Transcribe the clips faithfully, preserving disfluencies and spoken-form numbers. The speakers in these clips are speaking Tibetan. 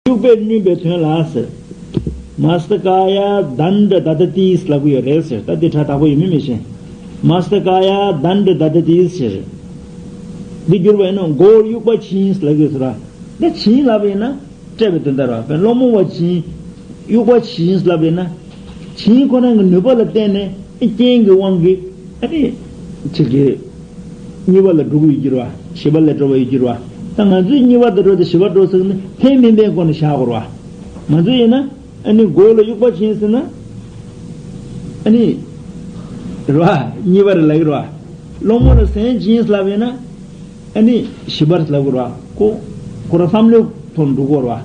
དབྱུག་པས་བསྣུན་པའི་དོན་ལ་ཟེར། མ་སྟ་ཀ་ཡ་དན་ཏྲ་དྷ་དྷ་ཏི་ལབ་ཀྱི་ཡོད་རེད་ཟེར། ད་འདི་སྒྲ་དག་པོ་ཡོད་མེད་མི་ཤེས། མ་སྟ་ཀ་ཡ་དན་ཏྲ་དྷ་དྷ་ཏི་ཟེར། འདི་བསྒྱུར་བ་ཡིན་ན་མགོ་བོར་དབྱུག་པ་བྱིན་ལབ་ཀྱི་ཡོད་ཟེར་བ། ད་བྱིན་ལབ་པ་ཡིན་ན། སྤྲད་པའི་དོན་དག་རེད་བ། སློང་མོ་བ་བྱིན། དབྱུག་པ་བྱིན་ལབ་པ་ཡིན་ན། བྱིན་ཁོ་རང་གི་ནུས་པ་ལ་བརྟེན་ནས་རྐྱེན་གྱི་དབང་གིས་ཨ་ནི་ཅིག་གི་གཉིས་པ་ལ་འགྲོ་གི་ཡོད་ཀྱི་རེད་བ། བཞི་པ་ལ་འགྲོ་བ་ཡོད་ཀྱི་རེད་བ། ད་ང་ཚོས་གཉིས་པ་དང་འགྲོ་དང་བཞི་པ་འགྲོ་ཟེར་ནི་ཕན་མིན་པའི་སྒོ་ནས་བཞག་དགོས་རེད་བ། ང་ཚོས་ཡིན་ན་ཨ་ནི་མགོ་ལ་དབྱུག་པ་བྱིན་ཟེར་ན་ཨ་ནི་རེད་བ། གཉིས་པ་རེད་ལབ་ཀྱི་རེད་བ། སློང་མོ་ལ་ཟན་བྱིན་ལབ་ཡིན་ན། ཨ་ནི་བཞི་པར་ལབ་དགོས་རེད་བ། ཁོ་ཁོ་རང་བསམ་བློའི་ཐོག་འགྲོ་དགོས་རེད་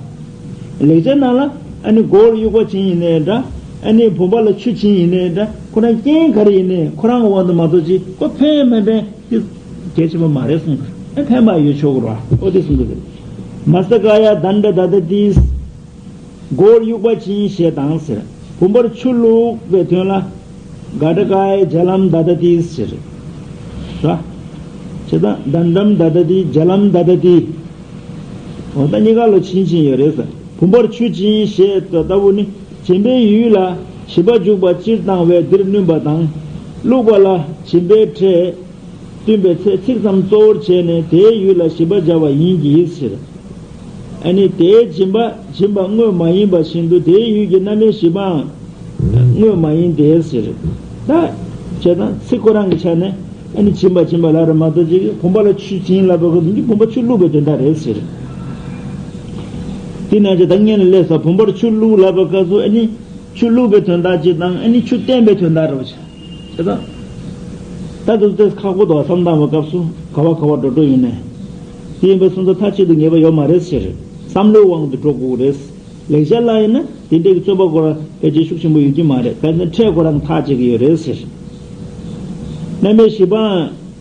བ། ལེགས་སྦྱར་ནང་ལ་ཨ་ནི་མགོ་བོར་དབྱུག་པ་བྱིན་ཡིན་ནའི་འདྲ། ཨ་ནི་བུམ་པ་ལ་ཆུ་བྱིན་ཡིན་ནའི་འདྲ། ཁོ་རང་རྐྱེན་ག་རེ་ཡིན་ནའི་ཁོ་རང་གི་དབང་དུ་མ་གཏོགས་ཅིག་ཁོ་ཕན་མ་ཕན་དེ་གལ་ཆེན་པོ་མ་རེད་གསུངས། ཨ་ཕན་པ་ཡོད་ཆོག་གི་རེད་བ། ཨོ་དེ་གསུང་གི་རེད། མ་སྟ་ཀ་ཡ་དན་ཏྲ་དྷ་དྷ་ཏི། མགོར་དབྱུག་པ་བྱིན་ཞེས་དང་ཟེར། བུམ་པར་ཆུ་བླུགས་པའི་དོན་ལ། གྷ་ཊ་ཀ་ཡ་ཇ་ལམ་དྷ་དྷ་ཏི་ཟེར། ར། བྱས་ཙང་དན་ཏྲམ་དྷ་དྷ་ཏི་ཇ་ལམ་དྷ་དྷ་ཏི། འོ་ད་གཉིས་ཀ་ལ་བྱིན་བྱིན་ཡོད་རེད་ཟེར། བུམ་པར་ཆུ་བྱིན་ཞེས་ལྟ་བུ་ནི་བྱིན་པའི་ཡུལ་ལ་བྱིས་པ་འཇུག་པ་སྤྱིར་བཏང་བས་འདིར་བསྣུན་པ་དང་། བླུགས་པ་ལ་བྱིན་པའི་ཕྲད། བསྟུན་པའི་ཚེ་ཚིག་ཙམ་གཙོ་བོར་བྱས་ནས་དེའི་ཡུལ་ལ་བྱིས་པ་སྦྱར་བ་ཡིན་གྱི་ཟེར། ཨ་ནི་དེའི་སྦྱིན་པ་སྦྱིན་པ་དངོས་མ་ཡིན་པ་བཞིན་དུ་དེའི་ཡུལ་གྱི་རྣམ་སྨིན་བྱིས་པའང་དངོས་མ་ཡིན་ཏེ་ཟེར། ད་བྱས་ཙང་ཚིག་ཁོ་རང་གི་ཆ་ནས་ཨ་ནི་སྦྱིན་པ་སྦྱིན་པ་ལབ་རེད་མ་གཏོགས་ཅིག་བུམ་པ་ལ་ཆུ་བྱིན་ལབ་པའི་སྐབས་སུ་བུམ་པ་ཆུ་བླུགས་པའི་དོན་དག་རེད་ཟེར། དེ་ནང་བཞིན་ད་སྔོན་ལ་སླེབས་ས་བུམ་པར་ཆུ་བླུགས་ལབ་པའི་སྐབས་སུ་ཨ་ནི་ཆུ་བླུགས་པའི་དོན་དག་ཅིག་དང་ཨ་ནི་ཆུ་བསྟན་པའི་དོན་དག་རེད་བ། བྱས་ཙང་། ད་དུ་ཏེས་ཁག་པོ་འདུག་བསམ་བཏང་བའི་སྐབས་སུ་ག་བ་ག་བ་འགྲོ་འགྲོ་ཡིན་ནས། དེ་ཡིན་པ་སོང་ཙང་མཐའ་གཅིག་ཏུ་ངེས་པ་ཡོད་མ་རེད་ཟེར། བསམ་བློའི་དབང་དུ་འགྲོ་དགོས་ཀྱི་རེད། ལེགས་སྦྱར་ལ་ཡིན་ན་དེ་འདྲའི་རྩོད་པ་ཁོ་རང་ཕལ་ཆེར་ཤུགས་ཆེན་པོ་ཡོད་ཀྱི་མ་རེད། གལ་ཏེ་ཕྲད་ཁོ་རང་ཐག་བཅད་ཀྱི་ཡོད་རེད་ཟེར། རྣམ་སྨིན་བྱིས་པའང་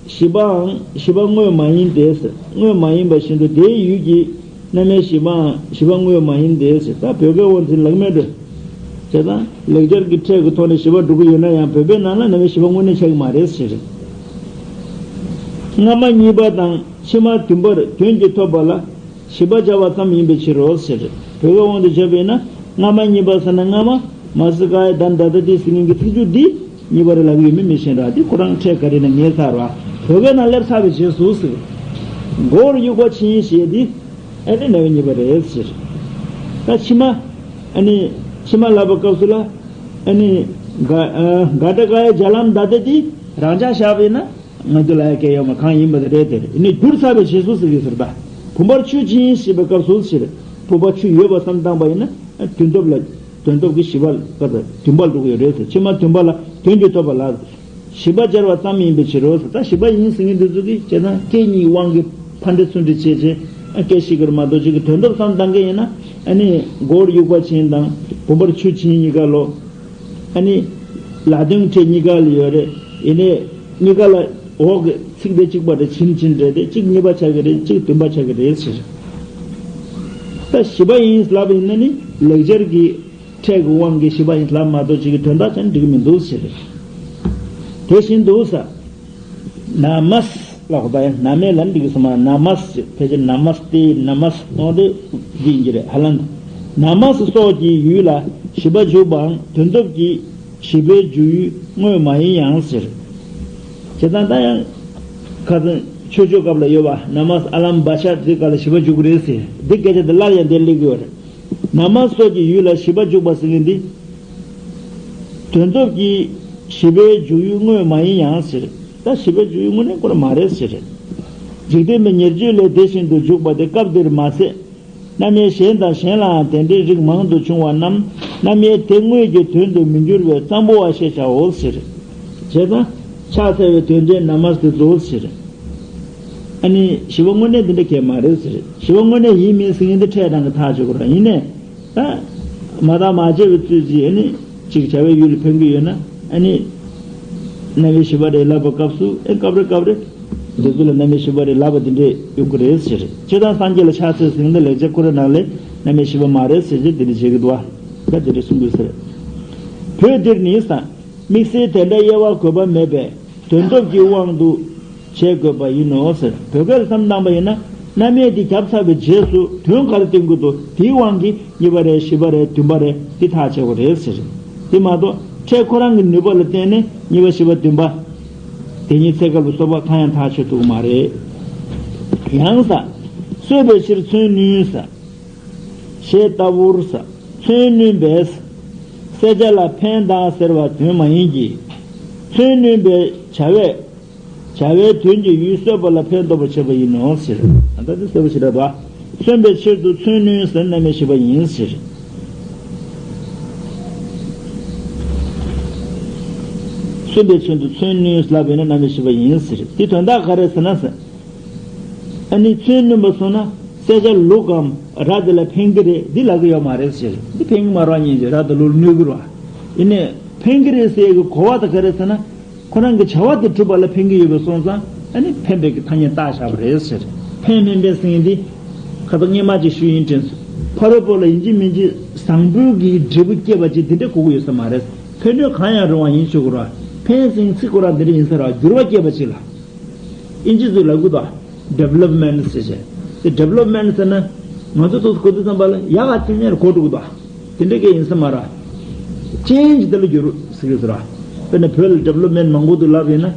བྱིས་པའང་བྱིས་པ་དངོས་མ་ཡིན་ཏེ་ཟེར། དངོས་མ་ཡིན་པ་བཞིན་དུ་དེའི་ཡུལ་གྱི་རྣམ་སྨིན་བྱིས་པའང་བྱིས་པ་དངོས་མ་ཡིན་ཏེ་ཟེར། ད་བོད་སྐད་དབང་འཛིན་ལག་མེད་འགྲོ། བྱས་ཙང་ལེགས་སྦྱར་གྱི་ཕྲད་ཀྱི་ཐོག་ནས་བྱིས་པ་སྒྲུབ་ཀྱི་ཡོད་ན་ཡང་བོད་པའི་ནང་ལ་རྣམ་སྨིན་བྱིས་པ་དངོས་གནས་ཆགས་ཀྱི་མ་རེད་ཟེར། སྔ་མ་གཉིས་པ་དང་ཕྱི་མ་བདུན་པར་དོན་གྱིས་ཐོབ་པ་ལ་བྱིས་པ་སྦྱར་བ་ཙམ་ཡིན་པའི་ཕྱིར་རོ་ཟེར། བོད་སྐད་དབང་དུ་བྱས་པས་ན་སྔ་མ་གཉིས་པ་ཟེར་ན་སྔ་མ་མ་སི་ཀ་ཡ་དན་ཏྲ་དྷ་ཏི་ཟེར་མཁན་གྱི་ཚིག་འཇུག་འདི་གཉིས་པ་རེད་ལབ་ཀྱི་ཡོད་མེད་མི་ཤེས་འདྲ། འདི་ཁོ་རང་ཕྲད་ག་རེ་ན་ངེས་ཚར་བ། བོད་སྐད་ནང་སླེབས་ཚར་བའི་རྗེས་སུ་ཟེར། མགོར་དབྱུག་པ་བྱིན་ཞེས་འདི། ཨ་ནི་རྣམ་སྨིན་གཉིས་པ་རེད་ཟེར། ད་ཕྱི་མ། ཨ་ནི་ཕྱི་མ་ལབ་པའི་སྐབས་སུ་ལ། ཨ་ནི་ག་ཨ་གྷ་ཊ་ཀ་ཡ་ཇ་ལམ་དྷ་དྷ་ཏི་རང་འཇགས་བཞག་པས་ན་ང་ཚོ་ལ་ཡ་སྐད་ཡོད་མ་གང་ཡིན་པ་དེ་རེད་དེ། ཨ་ནི་བསྒྱུར་ཚར་བའི་རྗེས་སུ་ཟེར་གྱི་ཟེར་ད། བུམ་པར་ཆུ་བྱིན་ཞེས་པའི་སྐབས་སུ་ཟེར། བུམ་པ་ཆུ་ཡོད་པ་བསམ་བཏང་པ་ཡིན་ན་དོན་སྟོབས་ལ་དོན་སྟོབས་ཀྱི་བྱིས་པ་ལ་བདུན་པ་འགྲོ་གི་ཡོད་རེད་ཟེར། ཕྱི་མ་བདུན་པ་ལ་དོན་གྱིས་ཐོབ་པ་ལ། བྱིས་པ་སྦྱར་བ་ཙམ་ཡིན་པའི་ཕྱིར་རོ་ཟེར། ད་བྱིས་པ་ཡིན་ཟེར་མཁན་འདི་ཚོ་གིས་བྱས་ཙང་སྐད་གཉིས་དབང་གིས་ཕར་འདྲི་ཚུར་འདྲི་བྱས་བྱས་ཨ་སྐད་ཤེས་ཀྱི་རེད་མ་གཏོགས་ཅིག་གི་དོན་དག་བསམ་བཏང་མཁན་ཡིན་ན་ཨ་ནི་མགོར་དབྱུག་པ་བྱིན་དང་བུམ་པར་ཆུ་བྱིན་གཉིས་ཀ་ལོ། ཨ་ནི་ལ་དོན་ཕྲད་གཉིས་ཀ་ལ་ཡོད་རེད། ཡིན་ནའི་གཉིས་ཀ་ལ་འོག་གི་ཚིག་དེ་གཅིག་པ་རེད། བྱིན་བྱིན་རེད་དེ་གཅིག་གཉིས་པ་ཆགས་ཀྱི་རེད། གཅིག་བདུན་པ་ཆགས་ཀྱི་རེད་ཟེར། ད་བྱིས་པ་ཡིན་ལབ་ཡིན་ན་ནི་ལེགས་སྦྱར་གྱི་ཕྲད་ཀྱི་དབང་གིས་བྱིས་པ་ཡིན་ལབ་མ་གཏོགས་ཅིག་གི་དོན་དག་ཅང་འགྲིག་གི་མི་འདུག་ཟེར། དེ་བཞིན་དུ་ས། ན་མས་ལ་གོ་ད་ཡང་ན་མས་ལ་འགྲིག་གི་སོ་མ། ན་མས་ཕལ་ཆེར་ན་མས་ཏེ་ན་མས་ཏོང་ཏེ་འདི་ཡིན་གྱི་རེད་ཧ་ལམ། ན་མས་སོགས་ཀྱི་ཡུལ་ལ་བྱིས་པ་འཇུག་པའང་དོན་སྟོབས་ཀྱིས་བྱིས་པའི་འཇུག་ཡུལ་དངོས་མ་ཡིན་ཡང་ཟེར། བྱས་ཙང་ད་ཡང་ཁ་སང་ཆོས་ཕྱོགས་སྐབས་ལ་ཡོད་པ་ན་མས་ཨ་ལམ་བྷ་ཤ་དེ་ག་ལ་བྱིས་པ་འཇུག་གི་རེད་ཟེར། འདི་སྐད་ཆ་དེ་སླར་ཡང་དེ་སླེབས་ཀྱི་ཡོད་རེད། ན་མས་སོགས་ཀྱི་ཡུལ་ལ་བྱིས་པ་འཇུག་པ་ཟེར་མཁན་འདི། དོན་སྟོབས་ཀྱིས་བྱིས་པའི་འཇུག་ཡུལ་དངོས་མ་ཡིན་ཡང་ཟེར། ད་བྱིས་པའི་འཇུག་ཡུལ་དངོས་གནས་ཁོ་རང་མ་རེད་ཟེར། འཇིག་རྟེན་པའི་ཉེར་སྤྱོད་ལས་དེ་བཞིན་དུ་འཇུག་པ་དེ་སྐབས་འདིར་མ་ཟད། རྣམ་དབྱེ་གཞན་དང་གཞན་ལའང་དེ་འདྲའི་རིགས་མང་དུ་བྱུང་བ་རྣམས་རྣམ་དབྱེ་དེ་དངོས་ཀྱི་དོན་དུ་མི་འགྱུར་བས་གཙང་པོ་བ་ཞེས་བྱའོ་ཟེར། བྱས་ཙང་ཕྱག་འཚལ་བའི་དོན་འབྲས་ན་མས་དེ་ཚོ་ཟེར། ཨ་ནི་བྱིས་པ་དངོས་གནས་འདི་འདྲ་གས་མ་རེད་ཟེར། བྱིས་པ་དངོས་གནས་ཡིན་མིན་ཟེར་མཁན་འདི་ཕྲད་རང་གི་ཐག་གཅོད་དགོས་ར་ཡིན་ནས། ད་མ་བརྟགས་མ་དཔྱད་པའི་ཚུལ་གྱིས་ཨ་ནི་ཅིག་བྱ་བའི་ཡུལ་ལ་ཕན་གྱི་ཡོད་ན་ཨ་ནི་རྣམ་དབྱེ་བཞི་པ་རེད་ལབ་པའི་སྐབས་སུ་ཨེ་སྐབས་རེ་སྐབས་རེ་འདི་ཚོ་ལ་རྣམ་དབྱེ་བཞི་པ་རེད་ལབ་པ་འདི་འདྲས་ཡོད་ཀྱི་རེད་ཟེར། སྤྱིར་བཏང་སངས་རྒྱས་ལ་ཕྱག་འཚལ་ཟེར་མཁན་འདི་ལེགས་སྦྱར་ཁོ་རའི་ནང་ལས་རྣམ་དབྱེ་བཞི་པ་མ་རེད་ཟེར་གྱི་འདི་འདྲས་བྱེད་ཀྱི་འདུག་བ། ད་འདི་འདྲས་གསུང་དགོས་ཟེར། བོད་འདིར་ནི་ས། དམིགས་བསལ་དེ་འདྲ་དབྱེ་བ་དགོས་པ་མེད་པས་དོན་སྟོབས་ཀྱི་དབང་དུ་བྱེད་དགོས་པ་ཡིན་ནོ་ཟེར། བོད་སྐད་ལ་བསམ་བཏང་པ་ཡིན་ན་ རྣམ་དབྱེ་དེ་བརྒྱབ་ཚར་བའི་རྗེས་སུ་དོན་ག་རེ་སྟོན་གྱི་འདུག་དེའི་དབང་གིས་གཉིས་པ་རེད། བཞི་པ་རེད། བདུན་པ་རེད། དེ་ཐག་བཅད་དགོས་རེད་ཟེར། དེ་མ་གཏོགས་ཕྲད་ཁོ་རང་གི་ནུས་པ་ལ་བརྟེན་ནས་གཉིས་པ་བཞི་པ་བདུན་པ་དེ་ཉིད་ཚེ་སྐབས་ལ་སོགས་པ་གང་ཡང་ཐག་ཆོད་ཐུབ་ཀྱི་མ་རེད། ཡང་ས། གསོན་པའི་ཕྱིར་མཚོན་བསྣུན་ས། ཞེས་ལྟ་བུར་ས། མཚོན་བསྣུན་པས། བསད་བྱ་ལ་ཕན་དང་ཟེར་བ་དོན་མ་ཡིན་གྱི། མཚོན་བསྣུན་པའི་བྱ་བས། བྱ་བའི་དོན་གྱི་ཡུལ་གསོད་པ་ལ་ཕན་འདོགས་པར་བྱེད་པ་ཡིན་ནོ་ཟེར། ད་ལྟ་འདི་གསལ་པོ་ཞིག་རེད་པ། གསོན་པའི་ཕྱིར་དུ་མཚོན་བསྣུན་ཟེར་རྣམ་དབྱེ་བཞི་པ་ཡིན་ཟེར། གསོན་པའི་ཕྱིར་དུ་མཚོན་བསྣུན་ལབ་ཡོད་ན་རྣམ་དབྱེ་བཞི་པ་ཡིན་ཟེར། འདི་དོན་དག་ག་རེ་ཟེར་ན་ཟེར། ཨ་ནི་མཚོན་བསྣུན་པ་སོང་ན་བསད་བྱ་ལུག་གམ་ར་དེ་ལ་ཕན་གྱི་རེད། འདི་ལབ་ཀྱི་ཡོད་མ་རེད་ཟེར། འདི་ཕན་གྱི་མ་རེད་བ། སྙིང་རྗེ་ར་དང་ལུག་གནོད་ཀྱི་རེད་བ། ཡིན་ནའི་ཕན་གྱི་རེད་ཟེར་གྱི་གོ་བ་དེ་ག་རེ་ཟེར་ན། ཁོ་རང་གི་བྱ་བ་དེ་གྲུབ་པ་ལ་ཕན་གྱི་ཡོད་པ་སོང་ཙང་ཨ་ནི་ཕན་པའི་གི་ཐ་སྙད་བཏགས་བཞག་པ་རེད་ཟེར། ཕན་མིན་པའི་ཟེར་མཁན་འདི་ཁ་ཐག་སྔོན་མ་ཅིག་ཞུས་ཡིན་དྲན་སོང་། ཕ་རོལ་པོ་ལ་ཡིན་གཅིག་མིན་གཅིག་བཟང་པོའི་གི་འབྲས་བུ་སྐྱེས་པ་ཅིག་དེ་འདྲ་དགོས་ཀྱི་ཡོད་ས་མ་རེད། ཕན་གནོད་གང་ཡང་རུང་བ་ཡིན་ཆོག་གི་རེད་བ། ཕན་ཟེར་ཚིག་ཁོ་རང་དེ་འདྲ་ཡིན་ས་རེད་བ། འགྱུར་བ་སྐྱེས་པ་ཅིག་ལ། ཨིན་ཇི་ཚོས་ལབ་ཀྱི་འདུག development ཟེར་བྱས། དེ་development ཟེར་ན་ང་ཚོ་ཐོག་གོ་དུས་ཙམ་པ་ལ་ཡག་ག་ཅིག་ནས་གོ་འགྲོ་གི་འདུག་དེ་འདྲ་གི་ཡིན་ས་མ་རེད། change དེ་ལ་འགྱུར་ཟེར་གྱི་ཟེར་བ། དཔེར་ན་བོད་ལ་development མང་པོ་འདུག་ལབ་ཡིན་ན་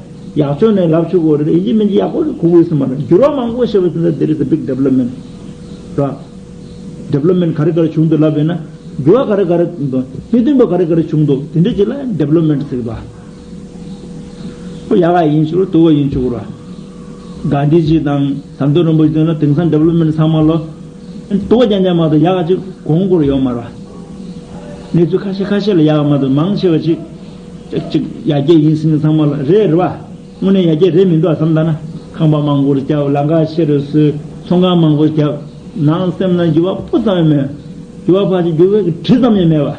ཡག་ཕྱོགས་ནས་ལབ་ཆོག་གི་རེད། ཡིན་གཅིག་མིན་གཅིག་ཡག་པོ་གོ་དགོས་ས་མ་རེད། འགྱུར་བ་མང་པོ་བྱས་པ་ཟེར་ན་there is a big development རེད། development ག་རེ་ག་རེ་བྱུང་འདུག་ལབ་ཡིན་ན་འགྱུར་བ་ག་རེ་ག་རེ་འདུག་མི་མཐུན་པ་ག་རེ་ག་རེ་བྱུང་འདུག་དེ་འདྲ་ཅིག་ལ་development ཟེར་གྱི་འདུག་ཁོ་ཡག་ག་ཡིན་ཆོག་རེད། སྡུག་ག་ཡིན་ཆོག་རེད། གྷན་དྷི་ཇི་དང་ཟམ་གདོང་རིན་པོ་ཆེ་ལ་དེང་སང་development ཚང་མ་ལོ་སྡུག་ག་རྐྱང་རྐྱང་མ་གཏོགས་ཡག་ག་ཅིག་གོང་བཀུར་ཡོད་མ་རེད། གནས་ཚུལ་ཁ་ཤས་ཁ་ཤས་ལ་ཡག་ག་མ་གཏོགས་མང་ཆེ་བ་ཅིག་ཅིག་ཅིག་ཡར་རྒྱས་ཡིན་ཟེར་མཁན་ཚང་མ་ལ་རེད་རེད་བ། དངོས་གནས་ཡར་རྒྱས་རེད་མི་འདུག་བསམ་ད་ན། ཁང་པ་མང་པོ་རྒྱབ། ལམ་ཁ་ཆེ་རུ་བཟོས། ཚོང་ཁང་མང་པོ་བརྒྱབ། ནང་སེམས་ནང་འགྱུར་བ་སྤུ་ཙམ་ཡང་མེད། འགྱུར་བ་ཕལ་ཆེར་འགྱུར་བའི་གི་དྲི་ཙམ་ཡང་མེད་པ།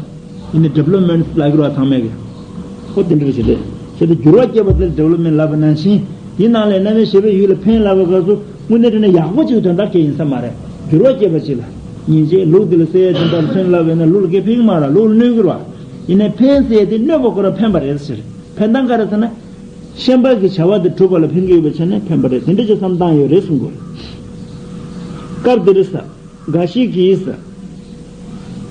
ཡིན་ནའི་development ལབ་ཀྱི་རེད་བ་ཚང་མས་གི། ཁོ་དེ་འདྲ་ཞིག་རེད། བྱས་ཏེ་འགྱུར་བ་སྐྱེས་པ་དེ་ལ་development ལབ་པ་ནང་བཞིན། དེའི་ནང་ལས་རྣམ་དབྱེ་བཞི་པའི་ཡུལ་ལ་ཕན་ལབ་པའི་སྐབས་སུ་དངོས་གནས་དྲང་གནས་ཡག་པོ་ཅིག་དོན་དག་སྐྱེ་ཡིན་ས་མ་རེད། འགྱུར་བ་སྐྱེས་པ་ཅིག་ལ། སྙིང་རྗེ་ལུག་དེ་ལ་བསད་ཡས་དོན་དག་ལ་མཚོན་ལབ་ཡོད་ན་ལུག་ལ་སྐད་ཕན་གྱི་མ་རེད། ལུག་ལ་གནོད་ཀྱི་རེད་བ། ཡིན་ནའི་ཕན་ཟེར་ཡས་དེ་གནོད་པ་ཁོ་རང་ཕན་པ་རེད་ཟེར། ཕན་སྟངས་ག་རེ་ཟེར་ན། ཤན་པ་གི་བྱ་བ་དེ་གྲུབ་པ་ལ་ཕན་གྱི་ཡོད་པའི་ཆ་ནས་ཕན་པ་རེད། དེ་འདྲ་ཅིག་བསམ་སྟངས་ཡོད་རེད་གསུང་གི་རེད། སྐབས་འདིར་ས། འགའ་ཞིག་གིས་ས།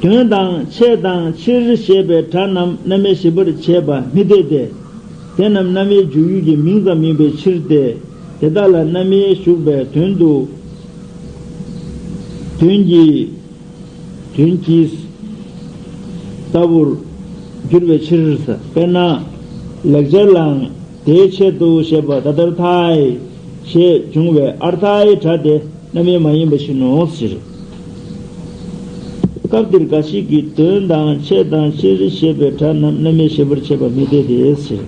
དོན་དང་ཆེད་དང་ཕྱིར་ཞེས་པའི་སྒྲ་རྣམས་རྣམ་དབྱེ་བཞི་པར་བྱེད་པ་མི་འཐད་དེ། དེ་རྣམས་རྣམ་དབྱེ་འཇུག་ཡུལ་གྱི་མིང་ཙམ་ཡིན་པའི་ཕྱིར་ཏེ། དེ་དག་ལ་རྣམ་དབྱེ་ཞུགས་པའི་དོན་དུ། དོན་གྱི། དོན་གྱིས། ལྟ་བུར་འགྱུར་བའི་ཕྱིར། དཔེར་ན། ལེགས་སྦྱར་ལའང་དེའི་ཆེད་དུ་ཞེས་པ་ཏ་དར་ཐའི་ཞེས་འབྱུང་བའི་ཨར་ཐའི་སྒྲ་དེ་རྣམ་དབྱེ་མ་ཡིན་པ་བཞིན་ནོ་ཟེར། སྐབས་འདིར་འགའ་ཞིག་གིས་དོན་དང་ཆེད་དང་ཕྱིར་ཞེས་པའི་སྒྲ་རྣམས་རྣམ་དབྱེ་བཞི་པར་བྱེད་པ་མི་འཐད་དེ་ཟེར།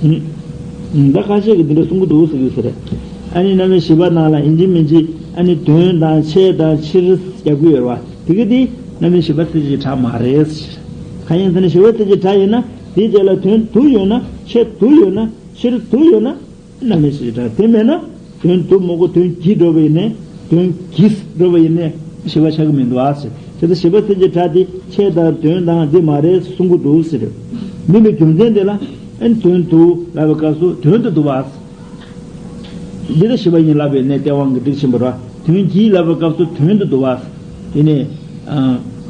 ད་ཁ་ཤས་ཀྱིས་འདི་འདྲ་གསུང་གི་འདུག་ཟེར་གྱི་ཟེར། ཨ་ནི་རྣམ་དབྱེ་བཞི་པ་ནང་ལ་ཡིན་གཅིག་མིན་གཅིག་ཨ་ནི་དོན་དང་ཆེད་དང་ཕྱིར་རྒྱབ་ཀྱི་ཡོད་རེད་བ། དེ་ག་དེ་རྣམ་དབྱེ་བཞི་པ་ཚད་གཅིག་གྲགས་མ་རེད་ཟེར། གང་ཡིན་ཟེར་ན་བཞི་པ་ཚད་གཅིག་གྲགས་ཡོད་ན་དེའི་རྗེས་ལ་དོན་དུ་ཡོད་ན་ཆེད་དུ་ཡོད་ན་ཕྱིར་དུ་ཡོད་ན། རྣམ་དབྱེ་བཞི་གྲགས། དེ་མེད་ན་དོན་དུ་མ་གོ་དོན་གྱིས་འགྲོ་བ་ཡིན་ནའི་དོན་གྱིས་འགྲོ་བ་ཡིན་ནའི་བཞི་པ་ཆགས་ཀྱི་མི་འདུག་ཨ་ཟེར། དེ་ལྟར་བཞི་པ་ཚད་གཅིག་གྲགས་དེ་ཆེད་དང་དོན་དང་འདི་མ་རེད་གསུང་གི་འདུག་ཟེར། མིན་པའི་རྒྱུ་མཚན་དེ་ལ་ཨན་དོན་དུ་ལབ་པའི་སྐབས་སུ་དོན་དུ་འདུག་བ། འདི་ལ་བཞི་པ་ཡིན་ལབ་པའི་གནས་སྟེས་དབང་གིས་འགྲིག་ཕྱིན་པ་རེད་བ། དོན་གྱིས་ལབ་པའི་སྐབས་སུ་དོན་དུ་འདུག་བ། ཡིན་ནའི་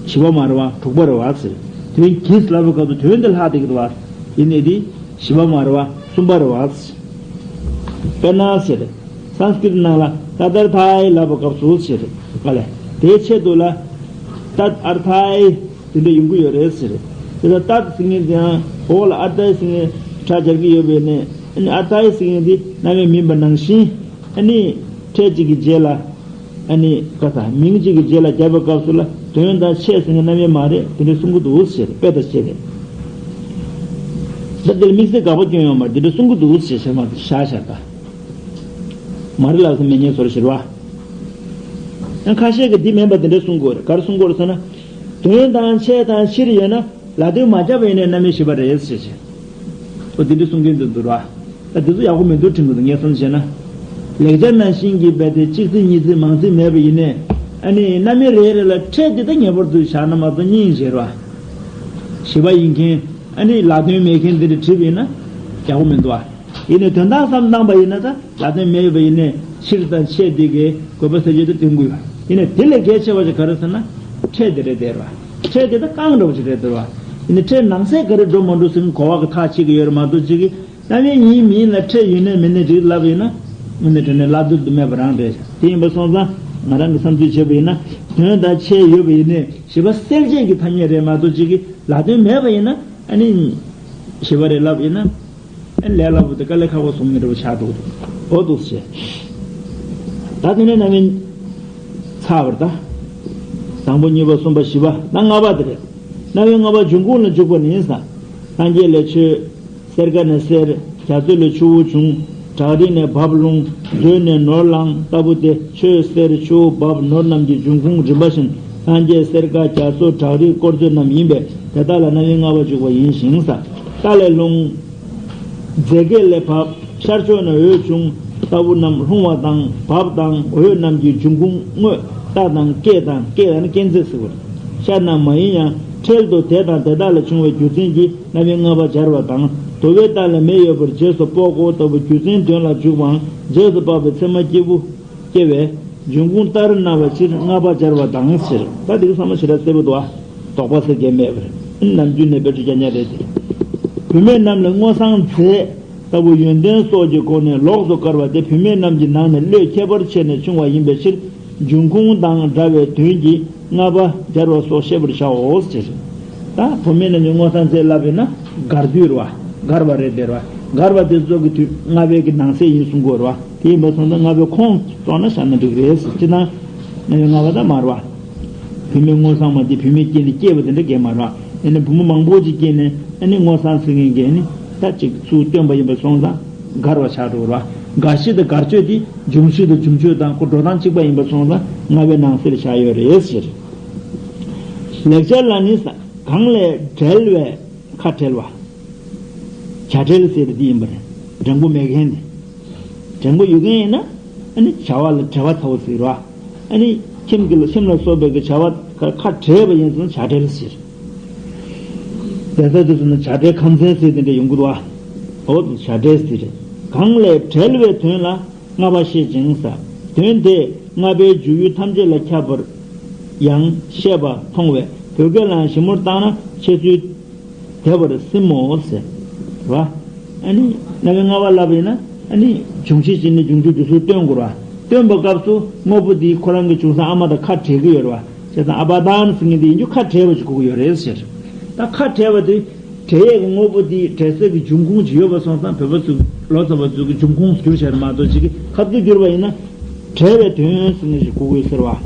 བཞི་པ་མ་རེད་བ། དྲུག་པ་རེད་བ་ཟེར། དོན་གྱིས་ལབ་པའི་སྐབས་སུ་དོན་དེ་ལྷག་བསྡད་ཀྱི་འདུག་བ། ཡིན་ནའི་འདི་བཞི་པ་མ་རེད་བ། གསུམ་པ་རེད་བ་ཟེར། དཔེར་ན་ཟེར། སཾ་སྐྲྀ་ཏ་ནང་ལ་ཏ་དར་ཐའི་ལབ་པའི་སྐབས་སུ་ཟེར། ག་ལས། དེའི་ཆེད་དུ་ལ། ཏད་ཨར་ཐའི། དེ་འདྲ་ཡོང་གི་ཡོད་རེད་ཟེར། དེ་ལ་ཏད་ཟེར་མཁན་དེའང་འོག་ལ་ཨར་ཐའི་ཟེར་མཁན་སྒྲ་སྦྱར་གྱི་ཡོད་པས་ནས། ཨ་ནི་ཨར་ཐའི་ཟེར་མཁན་དེ་རྣམ་དབྱེ་མིན་པ་ནང་བཞིན། ཨ་ནི་ཕྲད་གཅིག་གི་རྗེས་ལ། ཨ་ནི་ག་ས་མིང་གཅིག་གི་རྗེས་ལ་རྒྱབ་པའི་སྐབས་སུ་ལ་དོན་དང་ཆེད་ཟེར་མཁན་རྣམ་དབྱེ་མ་རེད། དེ་འདྲ་གསུང་གི་འདུག་ཟེར། དཔེ་དང་བཅས་ཏེ། ད་འདིར་དམིགས་བསལ་དགག་པ་སྐྱོན་ཡོད་མ་རེད། འདི་འདྲ་གསུང་གི་འདུག་ཟེར་བཤད་མ་བཞག་བཞག་ད། མ་རེད་ལབ་ས་མེད་ཉེས་ཚོར་ཞིག་རེད་བ། ཡང་ཁ་ཤས་ཀྱིས་འདི་མིན་པ་འདི་འདྲ་གསུང་གི་ཡོད་རེད། ག་རེ་གསུང་གི་ཡོད་རེད་ཟེར་ན། དོན་དང་ཆེད་དང་ཕྱིར་ཡོད་ན་ལ་དོན་མ་རྒྱབ་པ་ཡིན་ནའི་རྣམ་དབྱེ་བཞི་པ་རེད་ཟེར་བྱས། ཨོ་འདི་འདྲ་གསུང་མཁན་དེ་འདུག་ར། ད་འདི་ཚོ་ཡག་པོ་མི་འདུག་དྲན་གྱི་འདུག་ངས་བསམ་བྱས་ན། ལེགས་སྦྱར་ནང་བཞིན་གྱི་རྦད་དེ་གཅིག་ཚིག་གཉིས་ཚིག་མང་ཚིག་མེད་པ་ཡིན་ནའི། ཨ་ནི་རྣམ་དབྱེ་རེ་རེ་ལ་ཕྲད་དེ་ད་ངེས་པར་དུ་བཞག་ན་མ་གཏོགས་སྙིང་རྗེ་ར། བཞི་པ་ཡིན་མཁན་ཨ་ནི་ལ་དོན་མེད་མཁན་འདི་འདྲ་བྲིས་པ་ཡིན་ན་ཡག་པོ་མི་འདུག་ཨ། ཡིན་ནའི་དོན་དག་བསམ་བཏང་པ་ཡིན་ན་ད་ལ་དོན་མེད་པ་ཡིན་ནའི་ ཕྱིར་དང་ཆད་འདི་གའི་དགོས་པ་ཟེར་རྒྱུ་དེ་སྟོན་གྱི་ཡོད། ཡིན་ནའི་དེ་ལས་གལ་ཆེ་བ་ཞིག་ག་རེ་ཟེར་ན། ཕྲད་དེ་རེད་དེ་རེད་བ། ཕྲད་དེ་ད་རྐང་འདྲ་བོ་ཞིག་རེད་དེ་རེད་བ། ཡིན་ནའི་ཕྲད་ནང་གསེས་ག་རེ་འགྲོ་མ་འགྲོ་ཟེར་གོ་བ་གི་ཐག་ཆད་ཀྱི་ཡོད་རེད་མ་གཏོགས་ཅིག་གི། རྣམ་དབྱེ་གཉིས་མིན་ལ་ཕྲད་ཡོད་ནའི་མེད་ནའི་རིགས་ལབ་ཡིན་ན། དངོས་གནས་དྲང་གནས་ལབ་རྡོལ་དུ་མེད་པ་རང་རེད། དེ་ཡིན་པ་སོང་ཙང་ང་རང་གི་བསམ་ཚུལ་བྱས་པ་ཡིན་ན། དོན་དང་ཕྱད་ཡོད་པ་ཡིན་ནའི་བཞི་པ་གསལ་བྱེད་ཀྱི་ཐ་སྙད་རེད་མ་གཏོགས་ཅིག་གི་ལ་དོན་མེད་པ་ཡིན་ན། ཨ་ནི་བཞི་པ་རེད་ལབ་ཡིན་ན། ཨ་ནི་ལས་སླ་པོ་དེ་དཀའ་ལས་ཁག་པོ་བཟོ་མཁན་འདྲ་བོ་ཆགས་འདུག་འོ་འདུག་སེ་བྱས། ད་དེ་ནས་རྣམ་དབྱེ་ཚར་བ་རེད་ད། དང་པོ་གཉིས་པ་གསུམ་པ་བཞི་པ་ད་ལྔ་པ་དེ་རེད། རྣམ་དབྱེ་ལྔ་པ་འབྱུང་ཁུངས་ལ་འཇུག་པ་ནི་ཟེར། སངས་རྒྱས་ལས་ཆོས། སེར་ཀ་ནས་གསེར། རྒྱ་མཚོ་ལས་ཆུ་བོ་བྱུང་། བྲག་རི་ནས་འབབ་ལུང་། མཛོད་ནས་ནོར་བླངས་ལྟ་བུ་སྟེ། ཆུ་གསེར་ཆུ་བོ་འབབ་ནོར་རྣམས་ཀྱི་འབྱུང་ཁུངས་རིམ་པ་བཞིན་སངས་རྒྱས་སེར་ཀ་རྒྱ་མཚོ་བྲག་རི་དཀོར་མཛོད་རྣམས་ཡིན་པས་དེ་དག་ལ་རྣམ་དབྱེ་ལྔ་པ་འཇུག་པ་ཡིན་ཞིང་ས། རྟ་ལས་ལྷུང་། རྫས་སྐྱེས་ལས་བབས། ཤར་ཕྱོགས་ནས་འོད་བྱུང་། ལྟ་བུ་རྣམས་ལྷུང་བ་དང་བབས་དང་འོད་རྣམས་ཀྱི་འབྱུང་ཁུངས་དངོས་རྟ་དང་སྐད་དང་སྐད་ཡང་ན་སྐད་རྫས་ཟེར་བ་རེད། ཤར་ན་མ་ཡིན་ཡང་འཕྲལ་དུ་དེ་དང་དེ་དག་ལས་བྱུང་བའི་རྒྱུ་མཚན་གྱིས་རྣམ་དབྱེ་ལྔ་པ་སྦྱར་བ་དང་དུ་བའི་རྟ་ལས་མེ་ཡོད་པར་རྗེས་སུ་དཔོག་གོ་ལྟ་བུ་རྒྱུ་མཚན་དོན་ལ་འཇུག་པའང་རྗེས་སུ་དཔག་པའི་ཚེ་མ་སྐྱེས་བུ་སྐྱེ་བས་འབྱུང་ཁུངས་ལྟར་སྣང་བའི་ཕྱིར་ལྔ་པ་སྦྱར་བ་དང་ཕྱིར། ད་འདི་གི་ཚང་མ་ཞེ་དྲག་གསལ་པོ་འདུག་ཨ། དོགས་པ་ཟེར་མཁན་མེད་པར་ནམ་རྒྱུན་ནས་དཔེ་ཆ་རྐྱང་རྐྱང་རེད་དེ། བུད་མེད་རྣམས་ལ་སྔོ་བསངས་མཛད། ལྟ་བུ་ཡོན་ཏན་སོགས་ཀྱི་སྒོ་ནས་ལོགས་སུ་བཀར་བ་སྟེ་བུད་མེད་རྣམས་ཀྱི་ནང་ནས་བློས་ཁྱད་པར་ཕྱེ་ནས་བྱུང་བ་ཡིན་པའི་ཕྱིར་འབྱུང་ཁུངས་དང་འདྲ་བའི་དོན་གྱིས་ལྔ་པ་སྦྱར་བ་སོགས་ཤེས་པར་བྱའོ་ཞེས། ད་བུད་མེད་རྣམས་ཀྱི་སྔོ་བསངས་མཛད་ལབ་པས་ན་དགར་དུས་རེད་བ། དགར་བ་རེད་དེ་རེད་བ། དགར་བ་དེ་ཚོ་གི་དུས་ལྔ་པའི་གི་ནང་གསེས་ཡིན་གསུང་དགོས་རེད་བ། དེ་ཡིན་པ་སོང་ཙང་ལྔ་པའི་ཁོངས་གཏོགས་ན་བཞག་ན་འགྲིག་རེད་ཟེར་ཅི་ན། ལྔ་པ་ད་མར་བ། བུད་མེད་སྔོ་བསངས་མ་དེ་བུད་མེད་སྐྱེས་ནས་སྐྱེས་པ་དེ་འདྲ་གས་མ་རེད། ཨ་ནི་བུ་མོ་མང་པོ་ཅིག་སྐྱེས་ནས་ཨ་ནི་སྔོ་བསངས་ཟེར་མཁན་གས་ནི་ད་ཅིག་ཚུར་བཏོན་པ་ཡིན་པ་སོང་ཙང་དགར་བ་ཆགས་འགྲོ་ར། དགར་གཞི་དང་དགར་གཅོད་དེ་འབྱུང་གཞི་དང་འབྱུང་གཅོད་དང་ཁོ་འགྲོ་སྟངས་གཅིག་པ་ཡིན་པ་སོང་ཙང་ལྔ་པའི་ནང་གསེས་ལ་བཞག་ཡོད་རེད་ཟེར། ལེགས་སྦྱར་ལ་ནི་གང་ལས་བྲལ་བའི་ཁ་བྲལ་བ། བྱ་བྲལ་ཟེར་དེ་ཡིན་པ་རེད། འགྲེང་བུ་མེད་མཁན་དེ། འགྲེང་བུ་ཡོད་མཁན་ཡིན་ན་ཨ་ནི་བྱ་བ་ལ་བྲེལ་བ་ཚ་བོ་ཟེར་ར། ཨ་ནི་ཁྱིམ་གྱི་ལ་ཁྱིམ་ལ་སོགས་པའི་གི་བྱ་བ་ཁ་ཁ་བྲལ་བ་ཡིན་ཙང་བྱ་བྲལ་ཟེར། དེ་ལྟར་དུ་སོང་ན་བྱ་བྲལ་ཁམས་ཚན་ཟེར་དེ་འདྲ་ཡོང་གི་འདུག་ཨ། འོ་དེ་བྱ་བྲལ་ཟེར་རེད། གང་ལས་བྲལ་བའི་དོན་ལ་ལྔ་པ་བཤད་ཅིང་ས། དོན་དེ་ལྔ་པའི་འཇུག་ཡུལ་ཐམས་ཅད་ལ་ཁྱབ་པར་ཡང་བཤད་པ་མཐོང་བས་བོད་སྐད་ལའང་ཞིབ་མོར་བརྟགས་ན་འཆད་ཚུལ་དེ་བར་སྲིད་མོ་ཟེར་བ། ཨ་ནི་རྣམ་དབྱེ་ལྔ་པ་ལབ་ཡིན་ན་ཨ་ནི་འབྱུང་གཞི་ཅན་ནི་འབྱུང་གཞི་འདི་ཚོ་སྟོན་དགོས་ར། སྟོན་པའི་སྐབས་སུ་དངོས་པོ་འདིའི་ཁོ་རང་གི་བྱུང་ས་ཨ་མ་དང་ཁ་བྲལ་གི་ཡོད་ར། བྱས་ཙང་ཨ་པ་དང་ཟེར་མཁན་འདི་ཡིན་རྒྱུ་ཁ་བྲལ་བ་ཞིག་དགོས་ཀྱི་ཡོད་རེད་ཟེར། ད་ཁ་བྲལ་བ་དེ་བྲལ་ཡས་ཀྱི་དངོས་པོ་དེ་བྲལ་ས་གི་འབྱུང་ཁུངས་ཅིག་ཡོད་པ་སོང་ཙང་བོད་པ་ཚོ་ལོ་ཙཱ་བ་ཚོ་གི་འབྱུང་ཁུངས་སུ་གྱུར་བྱས་མ་གཏོགས་ཅིག་གི་ཁ་ཚུར་གྱུར་པ་ཡིན་ན་བྲལ་བའི་དོན་ཟེར་མཁན་ཞིག་དགོས་ཀྱི་ཡོད་ཟེར་བ།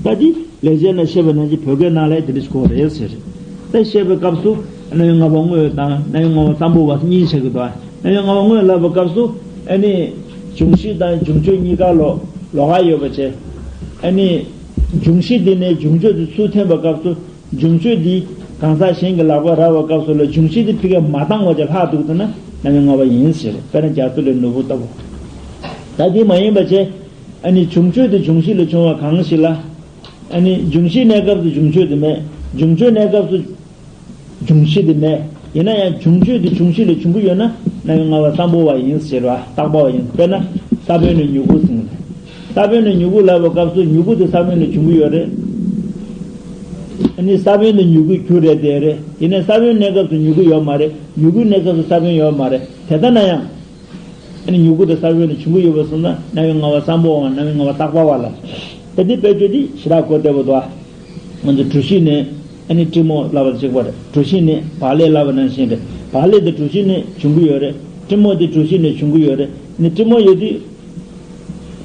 ད་དེ་ལེགས་སྦྱར་ན་བཤད་པ་ནང་བཞིན་བོད་སྐད་ནང་ལ་དེ་འདྲ་ཞིག་གོ་རེད་ཟེར། ད་བཤད་པའི་སྐབས་སུ་རྣམ་དབྱེ་ལྔ་པ་དངོས་དང་རྣམ་དབྱེ་ལྔ་པ་ཙམ་པོ་བ་གཉིས་བྱེད་ཀྱི་འདུག་རྣམ་དབྱེ་ལྔ་པ་དངོས་ལབ་པའི་སྐབས་སུ་ཨ་ནི་འབྱུང་གཞི་དང་འབྱུང་གཅོད་གཉིས་ཀ་ལོ་ལོགས་ཀ་ཡོད་པ་བྱས། ཨ་ནི་འབྱུང་གཞི་དེ་ནས་འབྱུང་གཅོད་དེ་ཚུར་འཐེན་པའི་སྐབས་སུ་འབྱུང་གཅོད་འདི་གང་ཟག་གཞན་གྱི་ལག་པར་རག་པའི་སྐབས་སུ་ལ་འབྱུང་གཞི་དེ་ཕ་གིར་མ་བཏང་བ་ཅིག་ལྷག་འདུག་ཟེར་ན་རྣམ་དབྱེ་ལྔ་པ་ཡིན་ཟེར། དཔེར་ན་རྒྱ་མཚོ་ལས་ནོར་བུ་ལྟ་བུ། ད་དེ་མ་ཡིན་པ་བྱས། ཨ་ནི་འབྱུང་གཅོད་དེ་འབྱུང་གཞི་ལས་བྱུང་བ་གང་ཞིག་ལ། ཨ་ནི་འབྱུང་གཞིའི་གནས་སྐབས་སུ་འབྱུང་གཅོད་དེ་མེད། འབྱུང་གཅོད་གནས་སྐབས་སུ་འབྱུང་གཞི་དེ་མེད། ཡིན་ན་ཡང་འབྱུང་གཅོད་དེ་འབྱུང་གཞི་ལས་བྱུང་གི་ཡོད་ན་རྣམ་དབྱེ་ལྔ་པ་ཙམ་པོ་བ་ཡིན་ཟེར་བ་རྟག་པ་བ་ཡིན། དཔེར་ན་ས་བོན་ནས་མྱུ་གུ་ཟེར་ནས། ས་བོན་ནས་མྱུ་གུ་ལབ་པའི་སྐབས་སུ་མྱུ་གུ་དེ་ས་བོན་ནས་བྱུང་གི་ཡོད་རེད། ཨ་ནི་ས་བོན་ནས་མྱུ་གུའི་རྒྱུ་རེད་དེ་རེད། ཡིན་ནའི་ས་བོན་གནས་སྐབས་སུ་མྱུ་གུ་ཡོད་མ་རེད། མྱུ་གུའི་གནས་སྐབས་སུ་ས་བོན་ཡོད་མ་རེད། དེ་ལྟ་ན་ཡང་། ཨ་ནི་མྱུ་གུ་དང་ས་བོན་ནས་བྱུང་གི་ཡོད་པ་སོང་ན་རྣམ་དབྱེ་ལྔ་པ་ཙམ་པོའམ་རྣམ་དབྱེ་ལྔ་པ་རྟག་པ་བ་ལ། ད་འདི་དཔེ་བརྗོད་འདི་ཞེ་དྲག་གོ་བདེ་པོ་འདུག་ང་ཚོ་གྲུ་བཞི་ནས་ཨ་ནི་སྤྲིན་མོ་ལབ་པ་གཅིག་པ་རེད། གྲུ་བཞི་ནས་བག་ལེབ་ལབ་པ་ནང་བཞིན་རེད། བག་ལེབ་དེ་གྲུ་བཞི་ནས་བྱུང་གི་ཡོད་རེད། སྤྲིན་མོ་དེ་གྲུ་བཞི་ནས་བྱུང་གི་ཡོད་རེད། ཨ་ནི་སྤྲིན་མོ་ཡོད་དུས་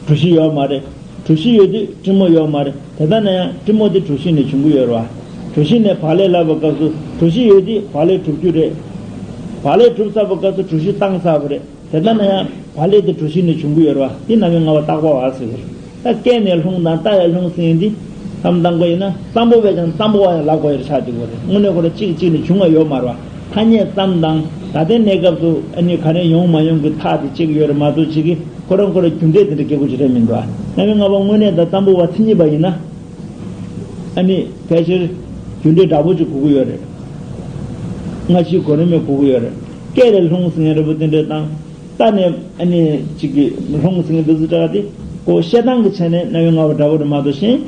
གྲུ་བཞི་ཡོད་མ་རེད། གྲུ་བཞི་ཡོད་དུས་སྤྲིན་མོ་ཡོད་མ་རེད། དེ་ལྟ་ན་ཡང་སྤྲིན་མོ་དེ་གྲུ་བཞི་ནས་བྱུང་གི་ཡོད་རེད་བ། གྲུ་བཞི་ནས་བག་ལེབ་ལབ་པའི་སྐབས་སུ་གྲུ་བཞི་ཡོད་དུས་བག་ལེབ་གྲུབ་རྒྱུ་རེད། བག་ལེབ་གྲུབ་ཚར་བའི་སྐབས་སུ་གྲུ་བཞི་བཏང་ཚར་བ་རེད། དེ་ལྟ་ན་ཡང་བག་ལེབ་དེ་གྲུ་བཞི་ནས་བྱུང་གི་ཡོད་རེད་བ། དེ་རྣམ་དབྱེ་ལྔ་པ་རྟག་པ་བ་ཟེར་གི་རེད། ད་སྐད་ནས་ལྷུང་དང་རྟ་ཡང་ལྷུང་ཟེར་ཡིན་དུས་བསམ་བཏང་པ་ཡིན་ན་ཙམ་པོ་བས་ཀྱང་ཙམ་པོ་བ་ཡང་ལབ་དགོས་ཡོད་ཆགས་འདུག་གི་རེད། དངོས་གནས་ཁོ་རང་གཅིག་གཅིག་ནས་བྱུང་བ་ཡོད་མ་རེད་བ། ཐ་སྙད་ཙམ་དང་ད་ལྟའི་གནས་སྐབས་སུ་ཨ་ནི་ག་རེ་ཡོང་མ་ཡོང་གི་ཐག་དེ་གཅིག་ཡོད་རེད་མ་གཏོགས་གཅིག་གི་ཁོ་རང་ཁོ་རང་རྒྱུ་འབྲས་དེ་འདྲ་སྐྱེ་དགོས་ཀྱི་རེད་མི་འདུག་བ། རྣམ་དབྱེ་ལྔ་པ་དངོས་གནས་དང་ཙམ་པོ་བ་མཚན་ཉིད་པ་ཡིན་ན། ཨ་ནི་ཕལ་ཆེར་རྒྱུ་འབྲས་འདྲ་པོ་ཅིག་གོ་གི་ཡོད་རེད། སྔ་ཕྱིའི་གོ་རིམ་མེད་གོ་གི་ཡོད་རེད། སྐད་ལས་ལྷུང་ཟེར་མཁན་འདྲ་པོ་དེ་འདྲ་དང་། རྟ་ནས་ཨ་ནི་ཅིག་གི་ལྷུང་ཟེར་མཁན་འདི་ཚོ་འདྲ་དེ། ཁོ་བཤད་སྟངས་ཀྱི་ཆ་ནས་རྣམ་དབྱེ་ལྔ་པ་འདྲ་བོ་རེད་མ་གཏོགས་གཞན་